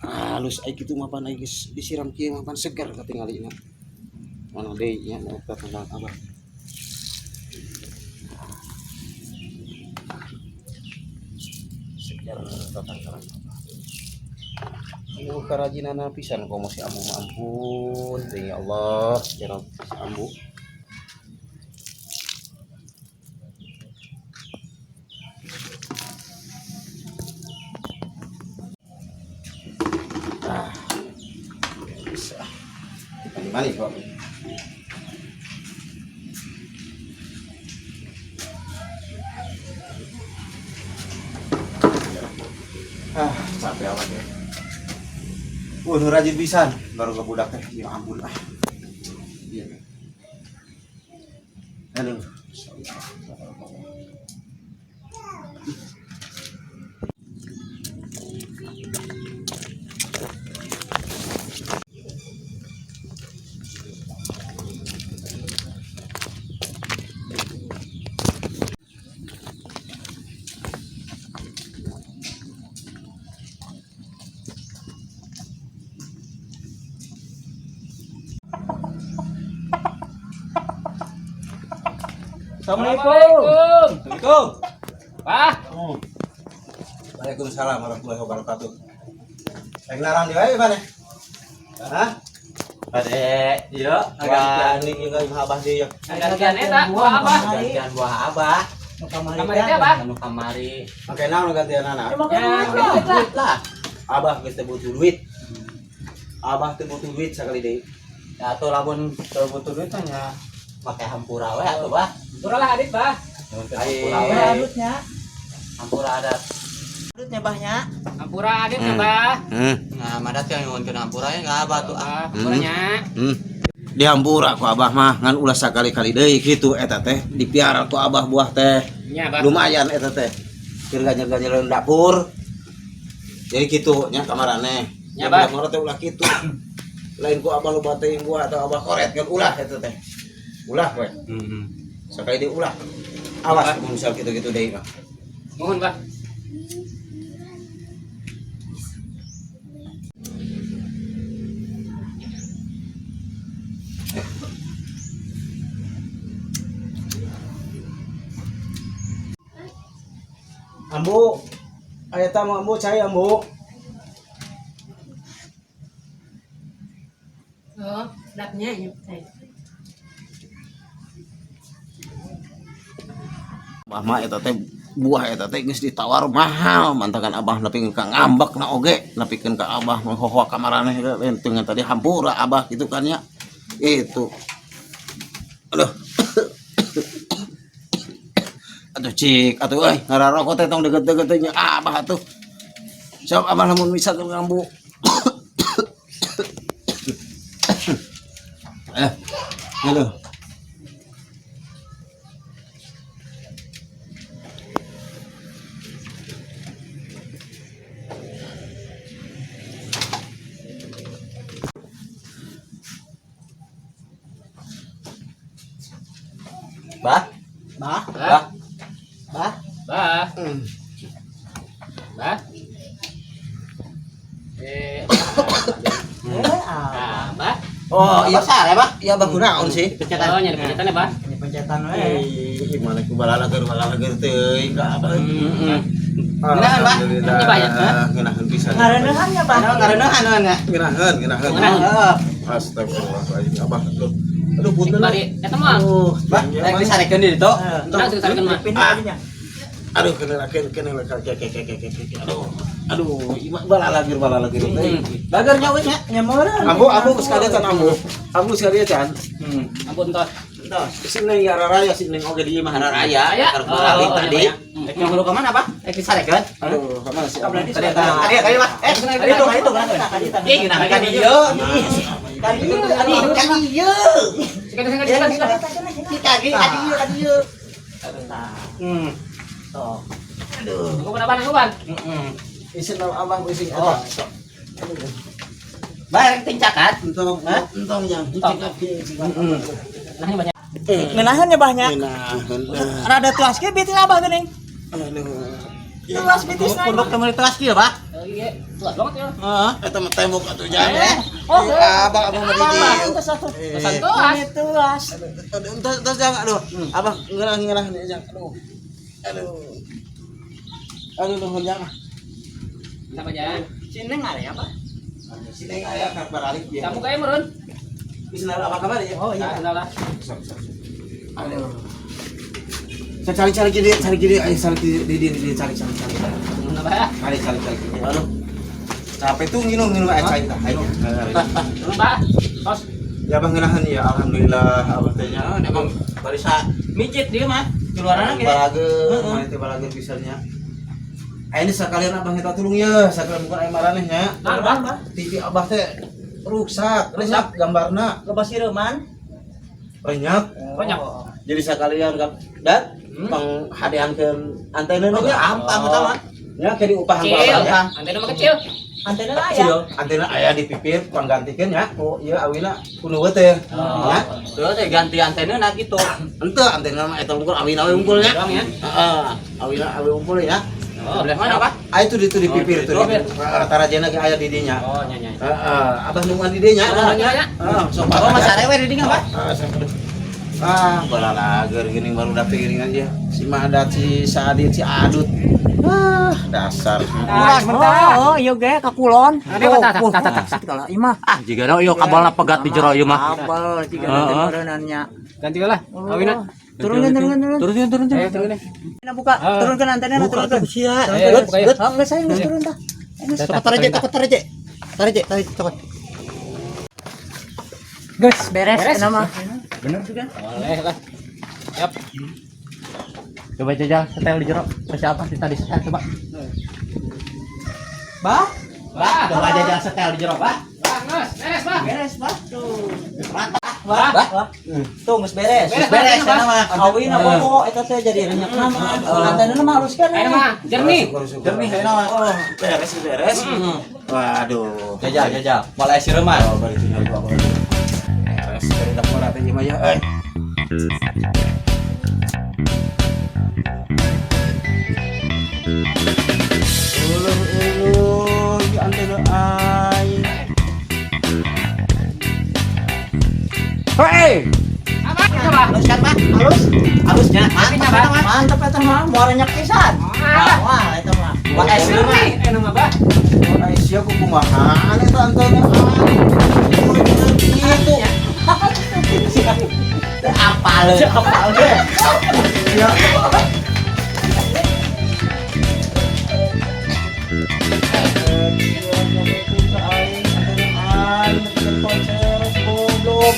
halus ai kitu mah pan ai geus disiram kieu mah pan seger katingalina. Mana deui nya nu tatangkalan abah. Seger tatangkalan abah. Ini karajinana pisan komo si ambu mah ampun deui ya Allah, ya Rabb si ambu. Ah. Bisa. Mani-mani kok. Ah, capek amat ya. Nu rajin pisan baru ke budak teh. Ya ampun ah. Iya. Aduh. Assalamualaikum. Assalamualaikum. Wah. Waalaikumsalam warahmatullahi wabarakatuh. Rek narang di wae mana? Hah? Bade, ieu Wah, ini juga imah abah deui ya. Gantian eta buah abah. Gantian buah abah. Nu kamari. Kamari teh abah. Anu kamari. Make naon gantianana? Ya, duit lah. Lah. Abah geus teu butuh duit. Abah teu butuh duit sakali deui. Ya atuh lamun teu butuh duit mah nya make hampura we atuh bah. Hampura lah adit bah. Hampura we. Adutnya. Hampura adat. Adutnya bahnya. Hampura adit ya bah. Nah, madat yang nyuhunkeun hampura nya enggak abah tuh ah. Hampuranya. Di hampura ku abah mah ngan ulah sakali-kali deui kitu eta teh dipiara ku abah buah teh. Nya bah. Lumayan eta teh. Keur ganjel-ganjelan dapur. Jadi kitu nya kamarane. Nya bah. Budak ngorot teh ulah kitu. Lain ku abah loba teh buah atau abah koret kan ulah eta teh. Ulah we. Sakali deui ulah. Awas mun misal kitu-kitu deui mah. Nuhun bah. Ambu, aya tamu ambu cai ambu. Oh, sedapnya ini. Abah mah eta teh buah eta teh geus ditawar mahal, mantakan abah nepikeun ka ngambek na oge, nepikeun ka abah mah hohoa ka maraneh teh tadi hampura abah gitu kan ya. Itu. Aduh. Aduh cik, atuh euy ngararokok teh tong deket-deket teh nya abah atuh. Sok abah lamun bisa ke ngambu. Aduh. Bah, Bah, bah. bah. Bah. Bah. Eh, Ah, bah. Oh, iya. Besar ya, Bah? Iya, bah kunaon sih? Oh, nyari pencetan ya, Bah. Ini pencetan we. Ih, mana ku balalager balalager teuing ka abah. Heeh. Ngeunaheun, Bah? Alhamdulillah. Ini, Bah, ya? Ngeunaheun pisan. Ngareuneuhan nya, Bah. Ngareuneuhan nya. Ngeunaheun, ngeunaheun. Heeh. Astagfirullahaladzim, abah. Aduh. Aduh, punten. Bari eta mah. Aduh, Bah, rek disarekeun di ditu. Nah, disarekeun mah. Pindah tadinya. Aduh, kena kena kena kena kena kena. Aduh. Aduh, ima balalager balalager teuing. Bager nya we nya. Nya meureun. Ambu, ambu sekalian can ambu. Ambu sekalian can. Ampun tos. Tos. Si Neng ya raraya, si Neng oge di imah Raya, Raya. karep balik Oh, tadi. iya, Rek nyuruh ka mana, Bah? Rek disarekeun. Aduh, kamana si abah? Tadi tadi tadi, Bah. Eh, tadi tuh, tadi tuh. Ih, ngeunah ka dieu. Ka dieu, Ih, ka dieu. Sikat sikat sikat sikat. Ih, ka dieu, ka dieu, ka dieu. Hmm. Tuh. Aku ban aku ban. Heeh. Isin abah isin Oh. eta. Bah, rek tincakan. Entong, entong yang Heeh. Nah, ini banyak. Ngeunaheun nya, Bah nya. Ngeunaheun. Rada tuas ge betis abah geuning. Aduh. Tuas betis na. Pondok teh meuli telas kieu, Bah. Oh, iya, tuas banget ya. Heeh. Eta mah tembok atuh jang. Oh, Abah abah mah di dieu. Tuas atuh. Pesan tuas. Ini tuas. Aduh, entos entos jang aduh. Abah ngeunah ngeunah nih jang. Aduh. Aduh. Aduh nuhun jang. Kenapa aja? Si Neng area, Bah. Si Neng aya ka baralik ieu. Kamu kayak merun. Bisa naruh apa kabar ya? Oh iya. Nah, lah. Aduh. Saya cari cari gini, cari gini, ayo cari gini, di di cari cari cari. Kenapa ya? Cari cari cari. Aduh. Capek tuh nginum nginum air cai tah. Ayo. Turun, Pak. Tos. Ya abah ngeunaheun ya, alhamdulillah abah teh nya. Emang barisa mijit dia mah. Keluaranna ge. Balager, mana teh balager pisannya. Aya ini sekalian abah minta tulung ya, sekalian bukan aya maraneh nya. Nah, Bah. TV abah teh rusak, rusak gambarna, Loba sireuman. banyak. Banyak. Jadi sekalian dat panghadeankeun antena Oh, nya. gampang eta mah. Nya ke diupahan ku Kecil. abah nya. Antena mah kecil. Antena aya. Kecil. Antena aya di pipir panggantikeun nya ku ieu awina ku nu teh. Nya. Tuh teh ganti antena na gitu. Henteu antena mah eta unggul awina we unggul nya. Doang ya. Heeh, awina awi unggul ya. Oh, Sebelah mana, Pak? Ah itu di pipir itu. Di pipir. Rata-rata ge aya di dinya. Oh, nya nya. Heeh, abah nungguan di dinya. Oh, nya nya. Heeh, sok Oh, Mas Are we di dinya, Pak. Ah, sok. Ah, balalager gini baru dapet gini aja. Si Madat, si Sadit, si Adut. Ah, dasar. Oh, oh, iya ge ka kulon. Ada, tak, tak, tak, tak, tak. Kalau imah Ah, jiga no ieu kabelna pegat di jero ieu mah. kabel jiga Heeh. teh meureunannya. Ganti lah. Awina. Turunkan, turunkan, turun. Turun turun turun. Eh, turun deh. Nah, buka, turunkan antena, turunkan. Sia. Eh, buka ya. Oh, enggak saya enggak turun dah. Cokot tareje, cokot tareje. Tareje, tareje, cokot. Guys, beres, Beres. nama. Boleh lah. Yap. Coba jajal setel di jero. Ke siapa sih tadi setel coba. Bah, Bah. Coba jajal setel di jero, Pak. Bah, nges. Beres, Bah. beres, bah. Tuh. Rata. Bah, bah. Tuh, geus beres. Beres, Beres, Bah. eta mah. Awina bobo eta teh jadi renyak nama. Antena mah halus kan. Ayo mah, jernih. Jernih eta mah. Oh, beres beres. Waduh. Jajal, jajal. Mulai sireuman. Oh, bari tinggal gua. Beres dari dapur teh mah ya. Eh. Uluh uluh di antena aing. Hei! Apa? Apa? Halus kan, Pak? Halus. Halusnya. Mantap, eta mah. Mantap eta mah, moal renyak pisan. Wah, eta mah. Mulai sireuman. Jernih. Eh, nama Bah. Oh, Aisyah ku kumaha eta antena aing. Gitu. Apa lu? Apa lu? Ya. Goblok.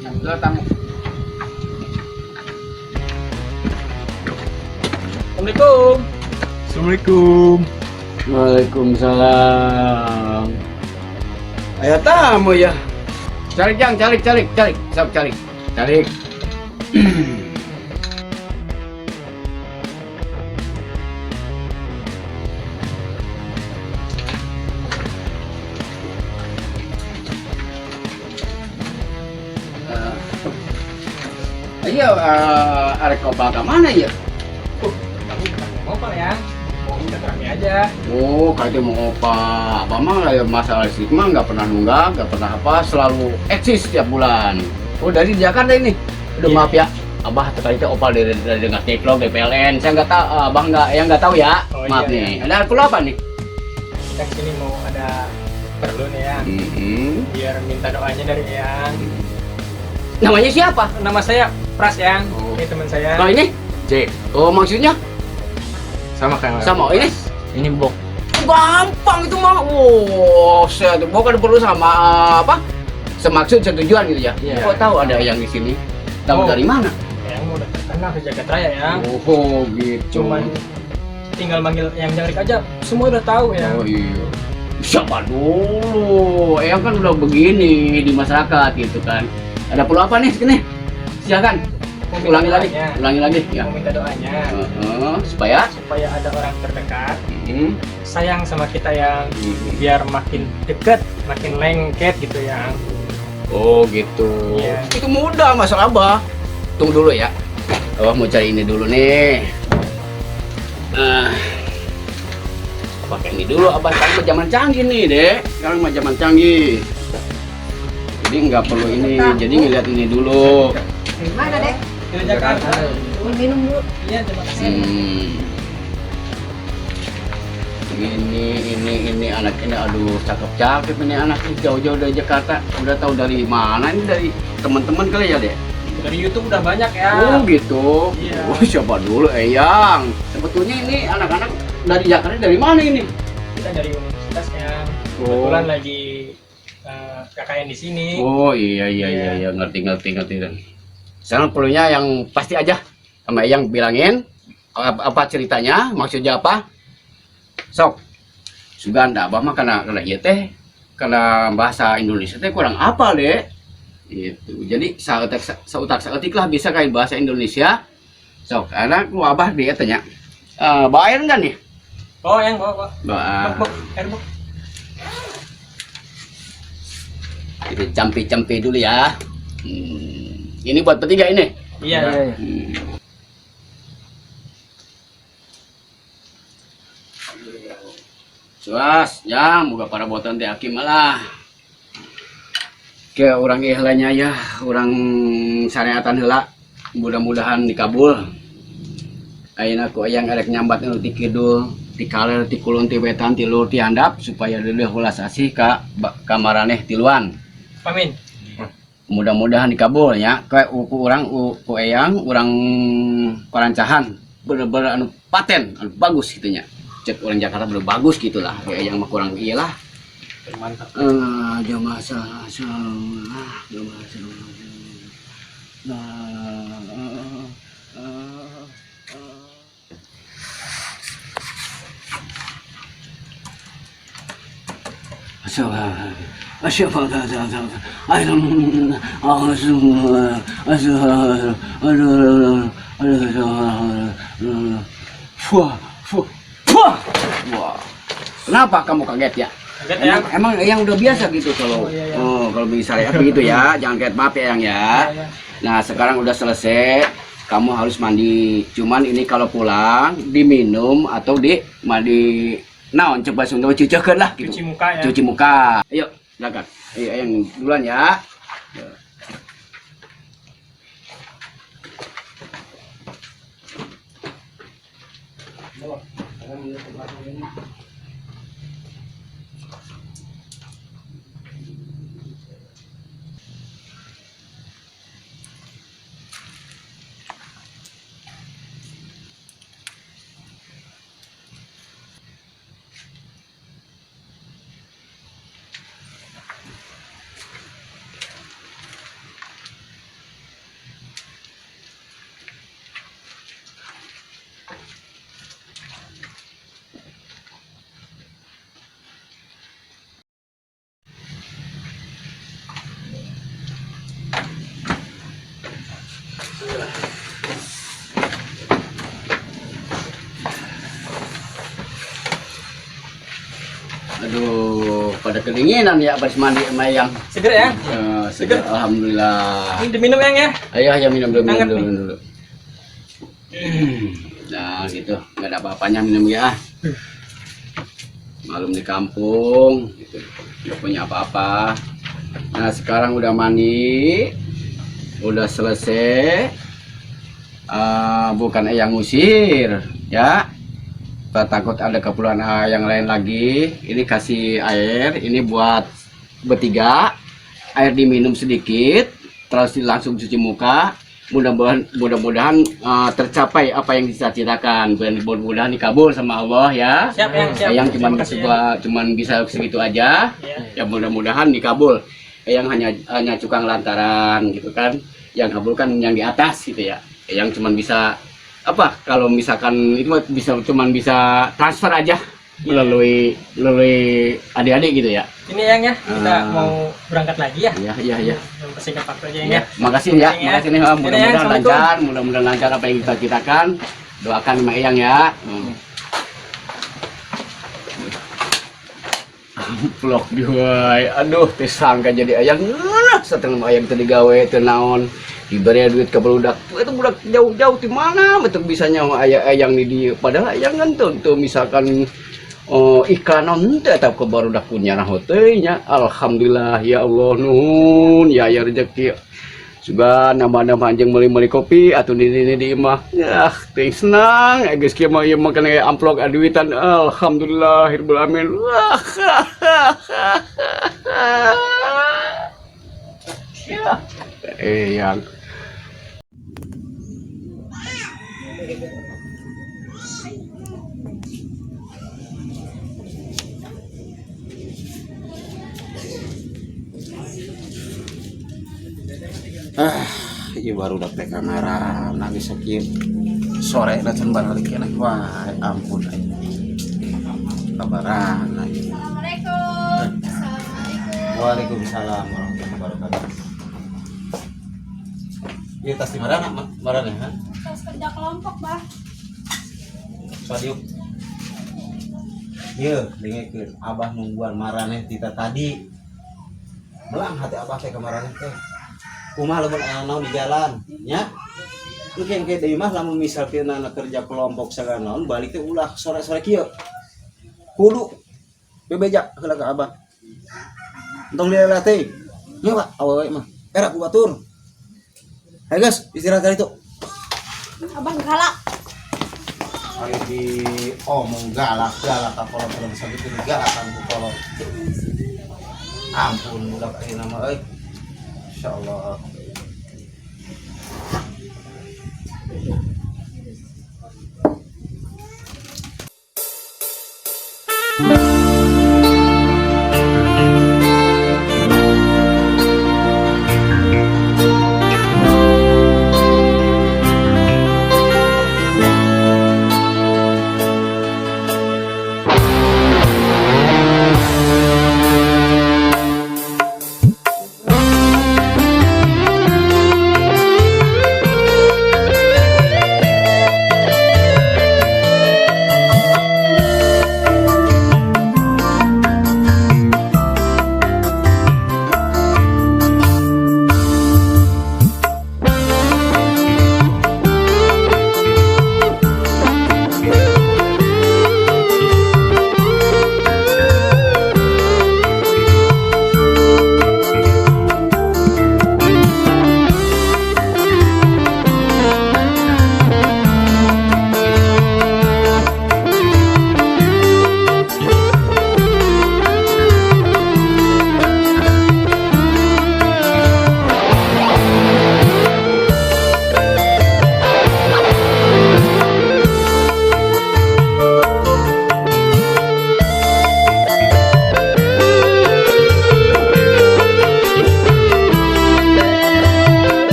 Alhamdulillah tamu. Assalamualaikum. Assalamualaikum. Waalaikumsalam. Aya tamu ya. Calik jang, calik, calik, calik, sok calik, calik. Iya, arek opal ke mana ya? Kamu bukan mau opal ya? Mau silaturahmi aja. Oh, kayaknya mau opal. Abah mah ya masalah listrik mah nggak pernah nunggak, nggak pernah apa, selalu eksis tiap bulan. Oh, dari Jakarta ini. Udah Iya. maaf ya, Abah terkait itu opal dari dengan Teklog, dari PLN. Saya nggak tahu, Abah nggak, yang nggak tahu ya. Oh, Maaf iya, nih. iya. Ada perlu apa nih? Kita kesini mau ada perlu nih ya. Mm-hmm. Biar minta doanya dari Eyang. Namanya siapa? Nama saya Pras Yang. Oh. Ini teman saya. Kalau ini? J. Oh, maksudnya? Sama kayak Sama ini? Ini Bok. Gampang itu mah. Wow, saya tuh bukan perlu sama apa? Semaksud setujuan gitu ya. Iya. Kok tahu ada yang di sini? Tahu Oh. dari mana? Eyang udah terkenal di jagat raya ya. Oh, gitu. Cuman tinggal manggil Eyang Jangrik aja, semua udah tahu ya. Oh iya. Siapa dulu? Eyang kan udah begini di masyarakat gitu kan. Ada perlu apa nih sini? Silakan. Mau minta Ulangi lagi, doanya. ulangi lagi ya. Mau minta doanya Heeh, supaya supaya ada orang terdekat Hmm. sayang sama kita yang biar makin deket, makin lengket gitu ya. Oh gitu. Iya. Itu mudah masalah Abah. Tunggu dulu ya. Oh mau cari ini dulu nih. Nah, pakai ini dulu Abah. Sekarang mah zaman canggih nih dek. Sekarang mah zaman canggih. Jadi nggak perlu ini. Jadi ngeliat ini dulu. Mana dek? Dari Jakarta. Minum dulu. Iya, terima kasih. Ini anak ini, aduh cakep-cakep ini anak ini jauh-jauh dari Jakarta. Udah tahu dari mana ini, dari teman-teman kali ya dek? Dari YouTube udah banyak ya. Oh gitu. Iya. Oh, siapa dulu Eyang? Sebetulnya ini anak-anak dari Jakarta dari mana ini? Kita dari universitas ya. Oh. Kebetulan lagi KKN di sini. Oh iya iya iya iya, ngerti ngerti ngerti. Sekarang perlunya yang pasti aja sama Eyang bilangin apa ceritanya, maksudnya apa? Sok. Suganda abah mah karena ieu teh karena bahasa Indonesia teh kurang apa deh. Gitu. Jadi sautak saeutik lah bisa kayak bahasa Indonesia. Sok, anak ku abah dia tanya. Bawa air enggak nih? Oh, yang bawa, bawa. Bawa. Bok, bok, air bok. Kita campi-campi dulu ya. Ini buat bertiga ini. Iya, iya. Suas, ya, moga para botan teh hakim lah. Ke orang ihlanya ya, orang syariatan heula. Mudah-mudahan dikabul. Ayeuna ku ayang erek nyambat nu ti kidul, ti kaler, ti kulon, ti wetan, ti lur, ti handap supaya leuleih welas asih ka maraneh tiluan. Amin. Mudah-mudahan dikabul ya. Kayak ku urang ku eyang urang parancahan bener-bener anu paten, anu bagus gitu nya. Cek orang Jakarta bener bagus gitulah. Kayak eyang mah kurang iyalah. Mantap. Jamaah salah jamaah salah. Wah, kenapa kamu kaget ya? Kaget ya? Emang yang udah biasa gitu kalau Oh, iya, iya. oh, kalau bisa syariat begitu ya, jangan kaget, maaf ya yang ya. Iya, iya. Nah sekarang udah selesai, kamu harus mandi. Cuman ini kalau pulang diminum atau di mandi naon coba sunda cucikan lah gitu. Cuci muka ya. Cuci muka. Ayo, silakan. Ayo, yang duluan ya. Kedinginan ya habis mandi sama Eyang. Seger ya? Eh, seger, alhamdulillah. Ini diminum, Yang, ya. Ayo, ayo minum dulu, minum Hangat dulu, nih. Minum dulu. Nah, gitu. Nggak ada apa-apanya minum ya. Malum di kampung, gitu. Nggak punya apa-apa. Nah, sekarang udah mandi, udah selesai. Eh, bukan Eyang ngusir, ya. Tak takut ada keperluan yang lain lagi. Ini kasih air, ini buat bertiga. Air diminum sedikit, terus langsung cuci muka. Mudah-mudahan tercapai apa yang dicita-citakan. Dan mudah-mudahan dikabul sama Allah ya. Siap, Yang, siap. Eyang cuman Terima kasih, cuman bisa segitu aja. Ya. Ya mudah-mudahan dikabul. Eyang hanya hanya cukang lantaran gitu kan. Yang kabulkan yang di atas gitu ya. Eyang cuman bisa apa, kalau misalkan itu mah bisa cuman bisa transfer aja melalui melalui adik-adik gitu ya. Ini, Yang, ya, kita Ah. mau berangkat lagi ya. Iya. Mempersingkat waktu aja, Yang, Ya, ya. makasih ya, Makasih ya. Makasih nih, Om. Dadah, Mudah-mudahan Assalamualaikum. Lancar, mudah-mudahan lancar apa yang kita citakan. Doakan sama Eyang ya. Amplok juga, aduh, teu sangka jadi Eyang. Nah, satengah mah Eyang teu digawe teu naon. Diberi duit ke budak. Itu budak jauh-jauh di mana betul bisa nyawa aya Eyang di dieu. Padahal Eyang kan tuh, tuh misalkan, oh, iklan naon teh eta ke barudak punya teh nya. Alhamdulillah, ya Allah, nuhun ya, ya rezeki. Sugan nambah-nambah anjing meuli-meuli kopi atau di ini di imah. Yah, teh senang. Eh, geus kieu mah ieu mah kana amplok duitan. Alhamdulillah rabbil alamin. Wah. Ya. Eh, yang Ah, iya baru dapet kamera nangis sakit sore na can balik keneh. Wah, ampun aing. Kabaran aing. Assalamualaikum. Assalamualaikum. Waalaikumsalam warahmatullahi wabarakatuh. Iya, tas di mana nak? Mana ha? Tas kerja kelompok, Bah. Sadiuk. Iya, dengekeun Abah nungguan maraneh tita tadi. Melang hati Abah teh ka maraneh teh. Kumaha lamun aya naon di jalan, nya? Engke engke deui mah lamun misal tina kerja kelompok sagala naon balik teh ulah sore-sore kieu. Kudu bebeja heula ka Abah. Entong lila teh. Nya Pak, awewe mah. Era ku batur. Hayo guys, istirahat kali itu. Abang galak. Ari di omong galak galak ka kolot dalam sakitu galak kan ku kolot. Ampun budak ayeuna mah euy. Insyaallah.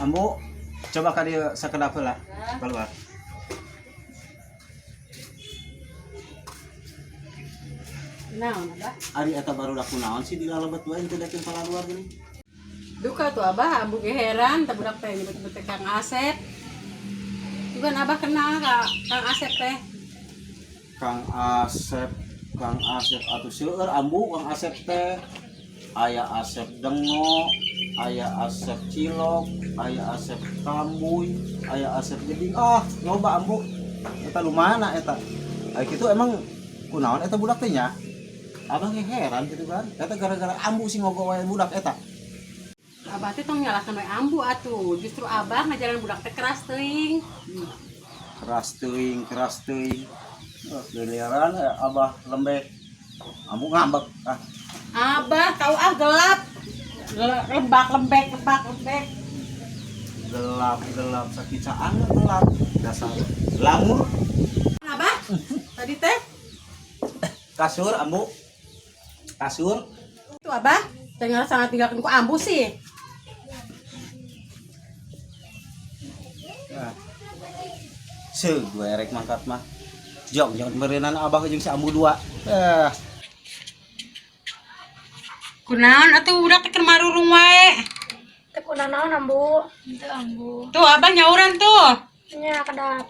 Ambu, coba ka dieu sakedap heula. Keluar. Naon, Abah? Ari eta barudak kunaon sih di lalebet wae teu dakeun palaluar gini. Duka tuh Abah, ambu ge heran teh budak teh nyebut-nyebut teh Kang Asep. Bukan Abah kenal ka Kang Asep teh. Kang Asep, Kang Asep atuh seueur ambu Kang Asep teh. Aya Asep Dengo, aya Asep Cilok, aya Asep Kambuy, aya Asep Jeding. Ah, loba ambu. Eta lumana eta? Aya kitu emang kunaon eta budak teh nya? Abah ge heran gitu kan. Eta gara-gara ambu sih ngogo wae budak eta. Abah teh tong nyalahkeun we ambu atuh. Justru Abah ngajaran budak teh keras teuing. Keras teuing, keras teuing. Oh, giliran abah lembek. Ambu ngambek. Ah, Abah tahu ah gelap. Lembak lembek lembak lembek. Gelap gelap sakicaan gelap dasar lamur. Abah tadi teh Kasur ambu, kasur. Itu Abah tinggal sangat tinggalkan ku ambu sih. Nah. Se gue erek mangkat mah jong jangan berenang abah jeung si ambu dua eh. Kunaon atuh budak teh keur marurung wae. Teu kunaon ambu. Teu ambu. Tuh Abah nyauran tuh. Nya kedap.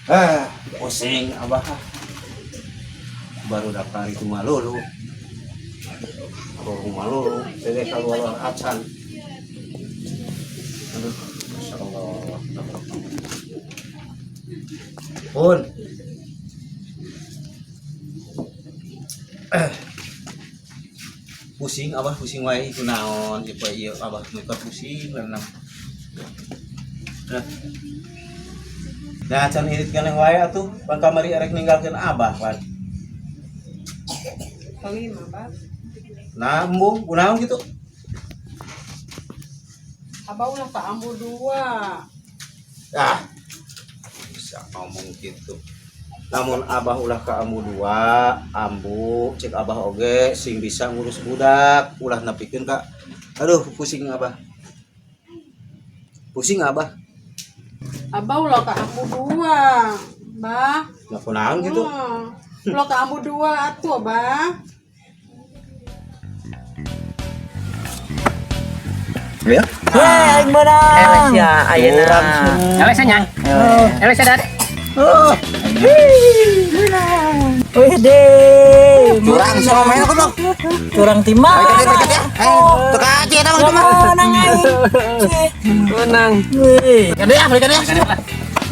Eh, pusing abah. Baru daftar itu malulu. Baru malulu, jadi keluar acan. Aduh, masya Allah. Pun. Eh. Pusing abah, pusing wae ieu naon ieu poe ieu abah muka pusing renang. Nah. Nah, can irit keneh wae atuh, pan kamari erek ninggalkeun abah pan. Kelima, Abah. Nah, embung kunaon kitu? Abah ulah ka ambu dua. Ah. Bisa ngomong gitu. Namun abah ulah ka ambu dua, ambu cek abah oge sing bisa ngurus budak, ulah nepikeun ka. Aduh, pusing abah. Pusing abah. Abah ulah ka ambu dua. Bah. Nah, kunaon gitu? Ulah ka ambu dua atuh, Abah. Ya. Hei, aing meunang. Eleh sia ayeuna. Eleh sia nya. Eleh sia dat. Oh. Wih, menang. Wih deh. Curang sama main aku dong. Curang ti mana? Balikan ya. Eh, teka aja eta mah itu mah. Menang aing. Menang. Wih. Balikan ya, balikan ya.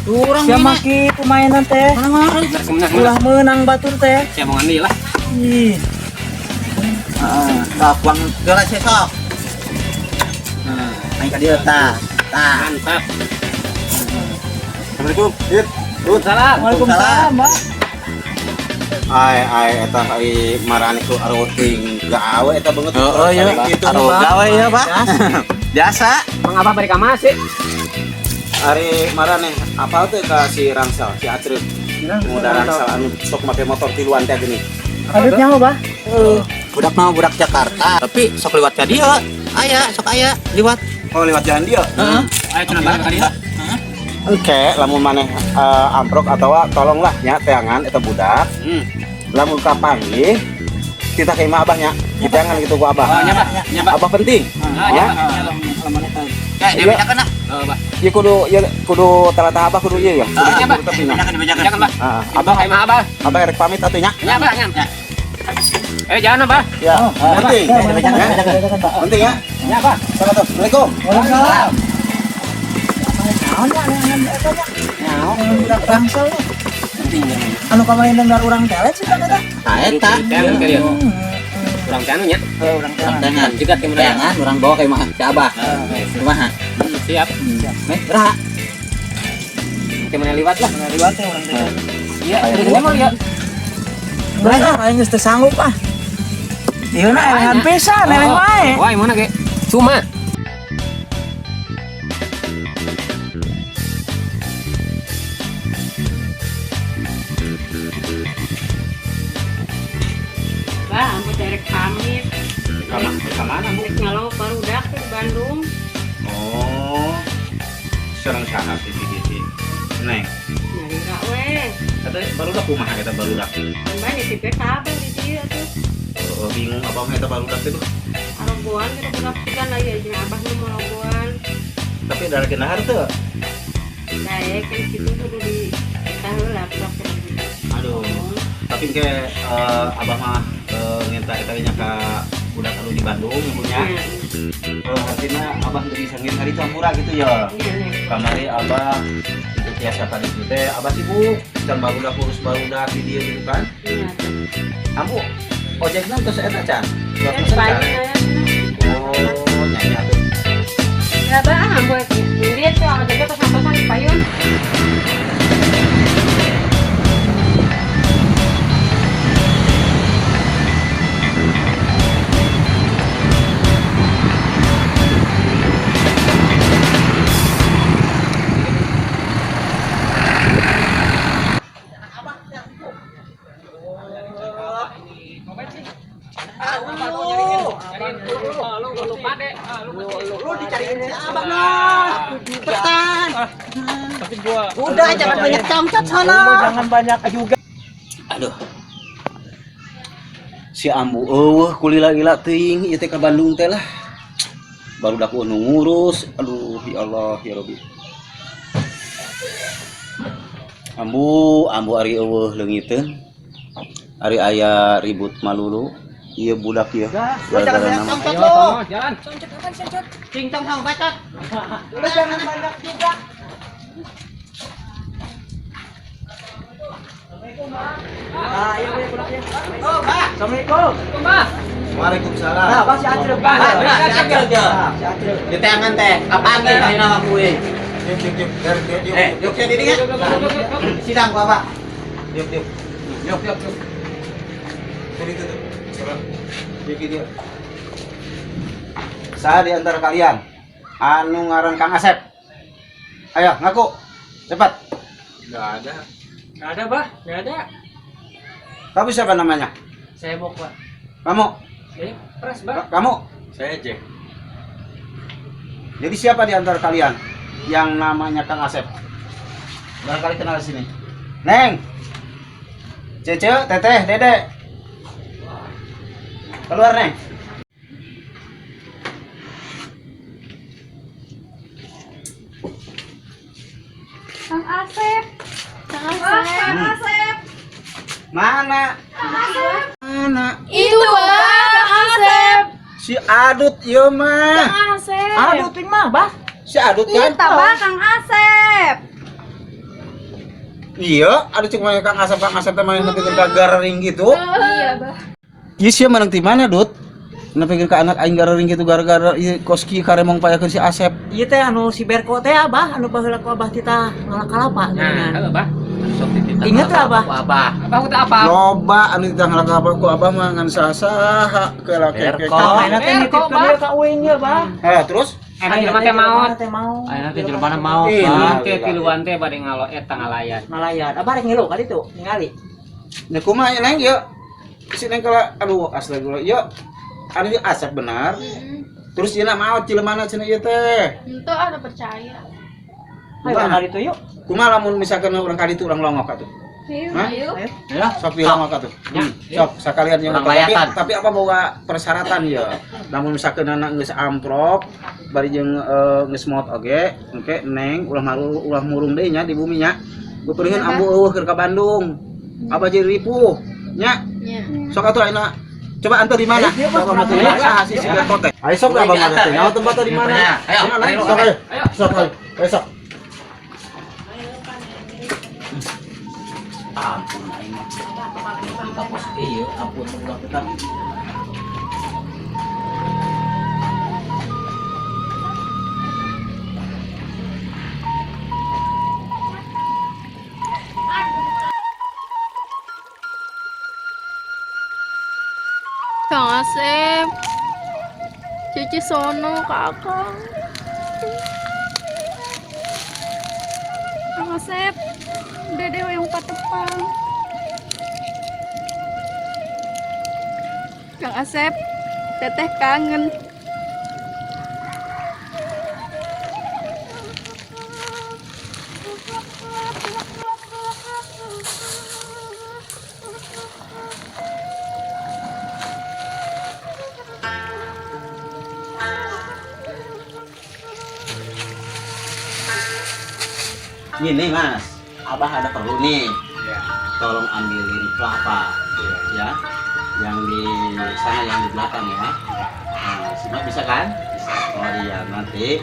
Curang Siapa maki pemainan teh? Menang. Ulah menang batur teh. Siapa mau ngambil lah. Ih. Heeh, sok buang geura sih sok. Nah, aing ka dieu tah. Tah. Mantap. Assalamualaikum. Yuk. Salam. Waalaikumsalam, Mbak. Ai ai eta ai marane ku arwah teuing gawe eta banget. Heeh, ya. Gitu. Arwah gawe ya, Pak. Biasa. Mang abah bari ka masih. Ari marane apal teh ka si Rangsal, si Acrut. Muda Rangsal anu sok make motor tiluan teh gini. Aduh nyaho, Bah. Budak mah budak Jakarta, tapi sok liwat ka dieu. Aya, sok aya liwat. Oh, lewat jalan dia. Heeh. Ayo cenah bareng ka dieu. Oke, lamun maneh amprok atawa tolonglah nya teangan eta budak. Lamun kapanggih kita ka imah abahnya. Diteangan gitu ku abah. Oh, nya, Bah. Nya, Bah. Abah penting. Ah, Ya. nya, Bah. Ya, dia bejakeun ah. Oh, Bah. Ieu kudu ieu kudu talatah abah kudu ieu ya. Kudu Nya, Bah. kudu tepi nya. Bejakeun, bejakeun. Jangan, Bah. Ah, abah Abah ka imah abah. abah erek pamit atuh nya. Nya, Bah, nya. Eh, jangan, Bah. Ya, penting. Bejakeun, Ya. bejakeun, Pak. Penting ya. Nya, Bah. Assalamualaikum. Waalaikumsalam. Naon ya, naon eta nya? Nyaho. Budak Rangsal nya. Anu kamarin dengar urang teh sih kan eta. Tah eta. Teangan ka dieu. Urang teangan nya. Heuh, urang teh. Teangan. Juga ke mana? Teangan urang bawa ka imah si Abah. Kumaha? Siap. Meh, beraha. Ke mana liwat lah. Mana liwat teh urang teh. Iya, dari sini mau lihat. Lah, aing geus teu sanggup ah. Ieu na elehan pisan, eleh wae. Wah, mana ge? Cuma. Sareng saha sih gitu? Neng. Nyalira we. Kata barudak kumaha eta barudak? Mbak nitip we kabeh di dieu atuh. Oh, bingung abah mah eta barudak teh duh. Arogoan kita budak kan aya jeung abah nu morogoan. Tapi ada lagi nahar teu? Daek kan kitu kudu di eta heula budak teh. Aduh. Tapi ke abah mah nginta eta nya ka budak anu di Bandung punya. Artinya abah teu bisa ngirim hari campura gitu ya. Kamari abah itu tiasa tadi itu teh abah sibuk dan barudak urus barudak di dia gitu kan. Iya. Ambu ojekna tos eta can. Can. Oh, nyanyi atuh. Ya bah, ambu indit tuh ojeknya tos santosan di payun. Lu dicariin si abang lah. Cepetan. Tapi gua udah jangan banyak cangcut sana. Jangan banyak juga. Aduh. Si ambu eueuh kulila-ila teuing ieu teh ka Bandung teh lah. Barudak nu ngurus. Aduh, ya Allah, ya Rabbi. Ambu, ambu ari eueuh leungiteun. Ari aya ribut malulu. Ieu budak ieu. Lu jangan banyak cangcut lu. Jalan. Cincong sama bacot. Lu jangan banyak juga. Ah, iya iya budaknya. Oh, Pak. Assalamualaikum. Mbah. Waalaikumsalam. Nah, Bah si Acil. Bah, si Acil, ya. Si Acil. Di tangan teh, kapanggih ayeuna mah kuing. Yuk, yuk, yuk. Yuk, Eh, yuk sia di dinya. Sidang ku Abah. Yuk, yuk. Yuk, yuk, yuk. Tadi itu tuh. Yuk, yuk. Saya di antara kalian anu ngaran Kang Asep. Ayo ngaku. Cepat. Nggak ada. Nggak ada, Bah. Nggak ada. Kamu siapa namanya? Saya Bok, Pak. Kamu? Saya Pras, Bah. Kamu? Saya Jack. Jadi siapa di antara kalian yang namanya Kang Asep? Barangkali kenal di sini. Neng. Cece, Teteh, Dede. Keluar, Neng. Kang Asep. Kang Asep. Kang Asep. Mana? Mana? Itu Bah, Kang Asep. Si Adut ieu mah. Kang Asep. Aduh ting mah, Bah. Si Adut kan? Itu Bah, Kang Asep. Iya, ada cek mana Kang Asep, Kang Asep teh mana nepikeun ka garering gitu. Iya, Bah. Ieu sia menang ti mana, Dut? Nepikeun ka anak aing garering gitu gara-gara ieu koski karemong payakeun si Asep. Ieu teh anu si Berko teh Abah, anu baheula ku Abah titah ngalak kalapa Nah, heuh, Bah. Ingat teh Abah? Abah. Abah udah apa? Loba anu titah ngalak kalapa ku Abah mah ngan saha-saha ke laki Berko. Ayeuna teh Berko, nitipkeun Bah. deui ka uing ye, Bah. Eh, terus? Ayeuna jelema teh maot. Teh maot. Ayeuna teh jelema maot, Ih, Bah. teh tiluan teh bade ngalo eta ngalayan. Ngalayan. Abah rek ngilu ka ditu, ningali. Nya kumaha Neng ieu? Si Neng kala aduh astagfirullah. Ieu anu ieu Asep benar. Terus ieu maot cilemana cenah ieu teh. Itu ada percaya. Ayo urang ka ditu yuk. Kumaha lamun misalkan urang ka ditu urang longok atuh? Hah? Ayo. Ya. Sok di longok atuh. Ya. Sok sakalian yang Urang tapi, layatan. tapi apa bawa persyaratan ya? Lamun misalkan anak geus amprok bari jeung geus maot oge, engke Neng ulah malu ulah murung deui nya di bumi nya. Beupeureuheun ambu eueuh keur ka Bandung. Abah jadi ripuh nya. Nya. Sok atuh ayeuna coba antar di mana? Bapak mau tanya saha sih si Berko teh. Ayo sok abang mah teh. Nyawa tempatnya di mana? Ayo, Mana, Neng? ayo, Sok ayo. Sok ayo. Ayo sok. Ampun aing mah. Kapos ieu ampun budak kita. Kang Asep. Cuci sono kakak. Kang Asep. Dede yang patepang. Kang Asep, Teteh kangen. Gini Mas, Abah ada perlu nih. Ya. Tolong ambilin kelapa, ya. Yang di sana, yang di belakang ya. Nah, semua bisa kan? Bisa. Oh iya, nanti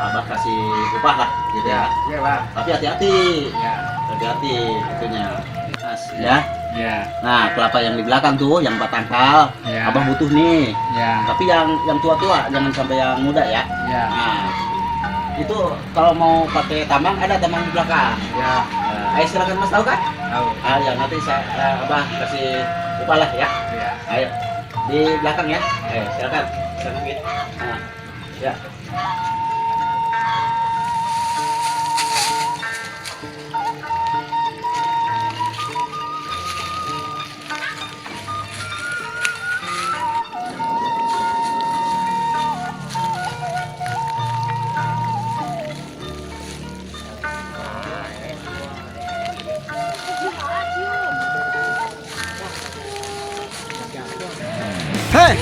Abah kasih upah lah, gitu ya. Iya, Pak. Tapi hati-hati. Ya. Hati-hati itunya. Mas, ya. Ya. Nah, kelapa yang di belakang tuh, yang batangkal, Ya. Abah butuh nih. Ya. Tapi yang tua-tua, jangan sampai yang muda ya. Ya. Nah, itu kalau mau pakai tambang, ada tambang di belakang. Ya. Nah, ayo silakan Mas, tahu kan? Tahu. Ah, ya nanti saya Abah kasih upah lah ya. Ya. Ayo di belakang ya. Ayo silakan. Silakan gitu. Nah, ya. Hei.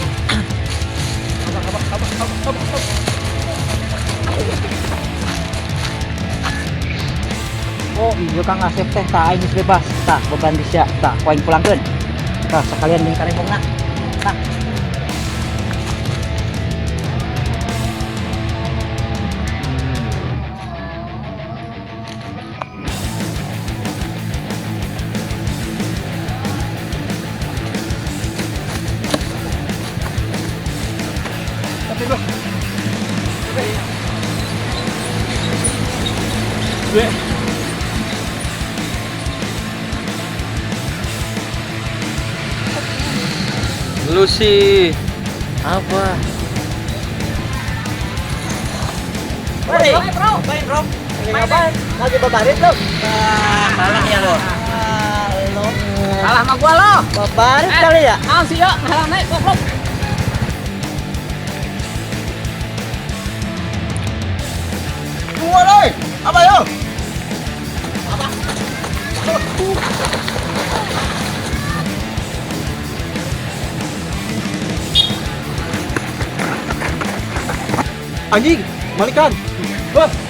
Oh iya Kang Asep teh, tah aing geus bebas. Tah beban di sia, tah ku aing pulangkeun. Tah sekalian jeung karembongna. Tah. Lu sih. Apa? Hei, bro. Main, bro. Lagi ngapain? Lagi babarit lu. Salah ya lo. Lo. Salah sama gua lo. Babarit kali ya? Naon sih yo, halang naik goblok. Keluar oi. Apa yo? Apa? Anjing, malikan. Wah.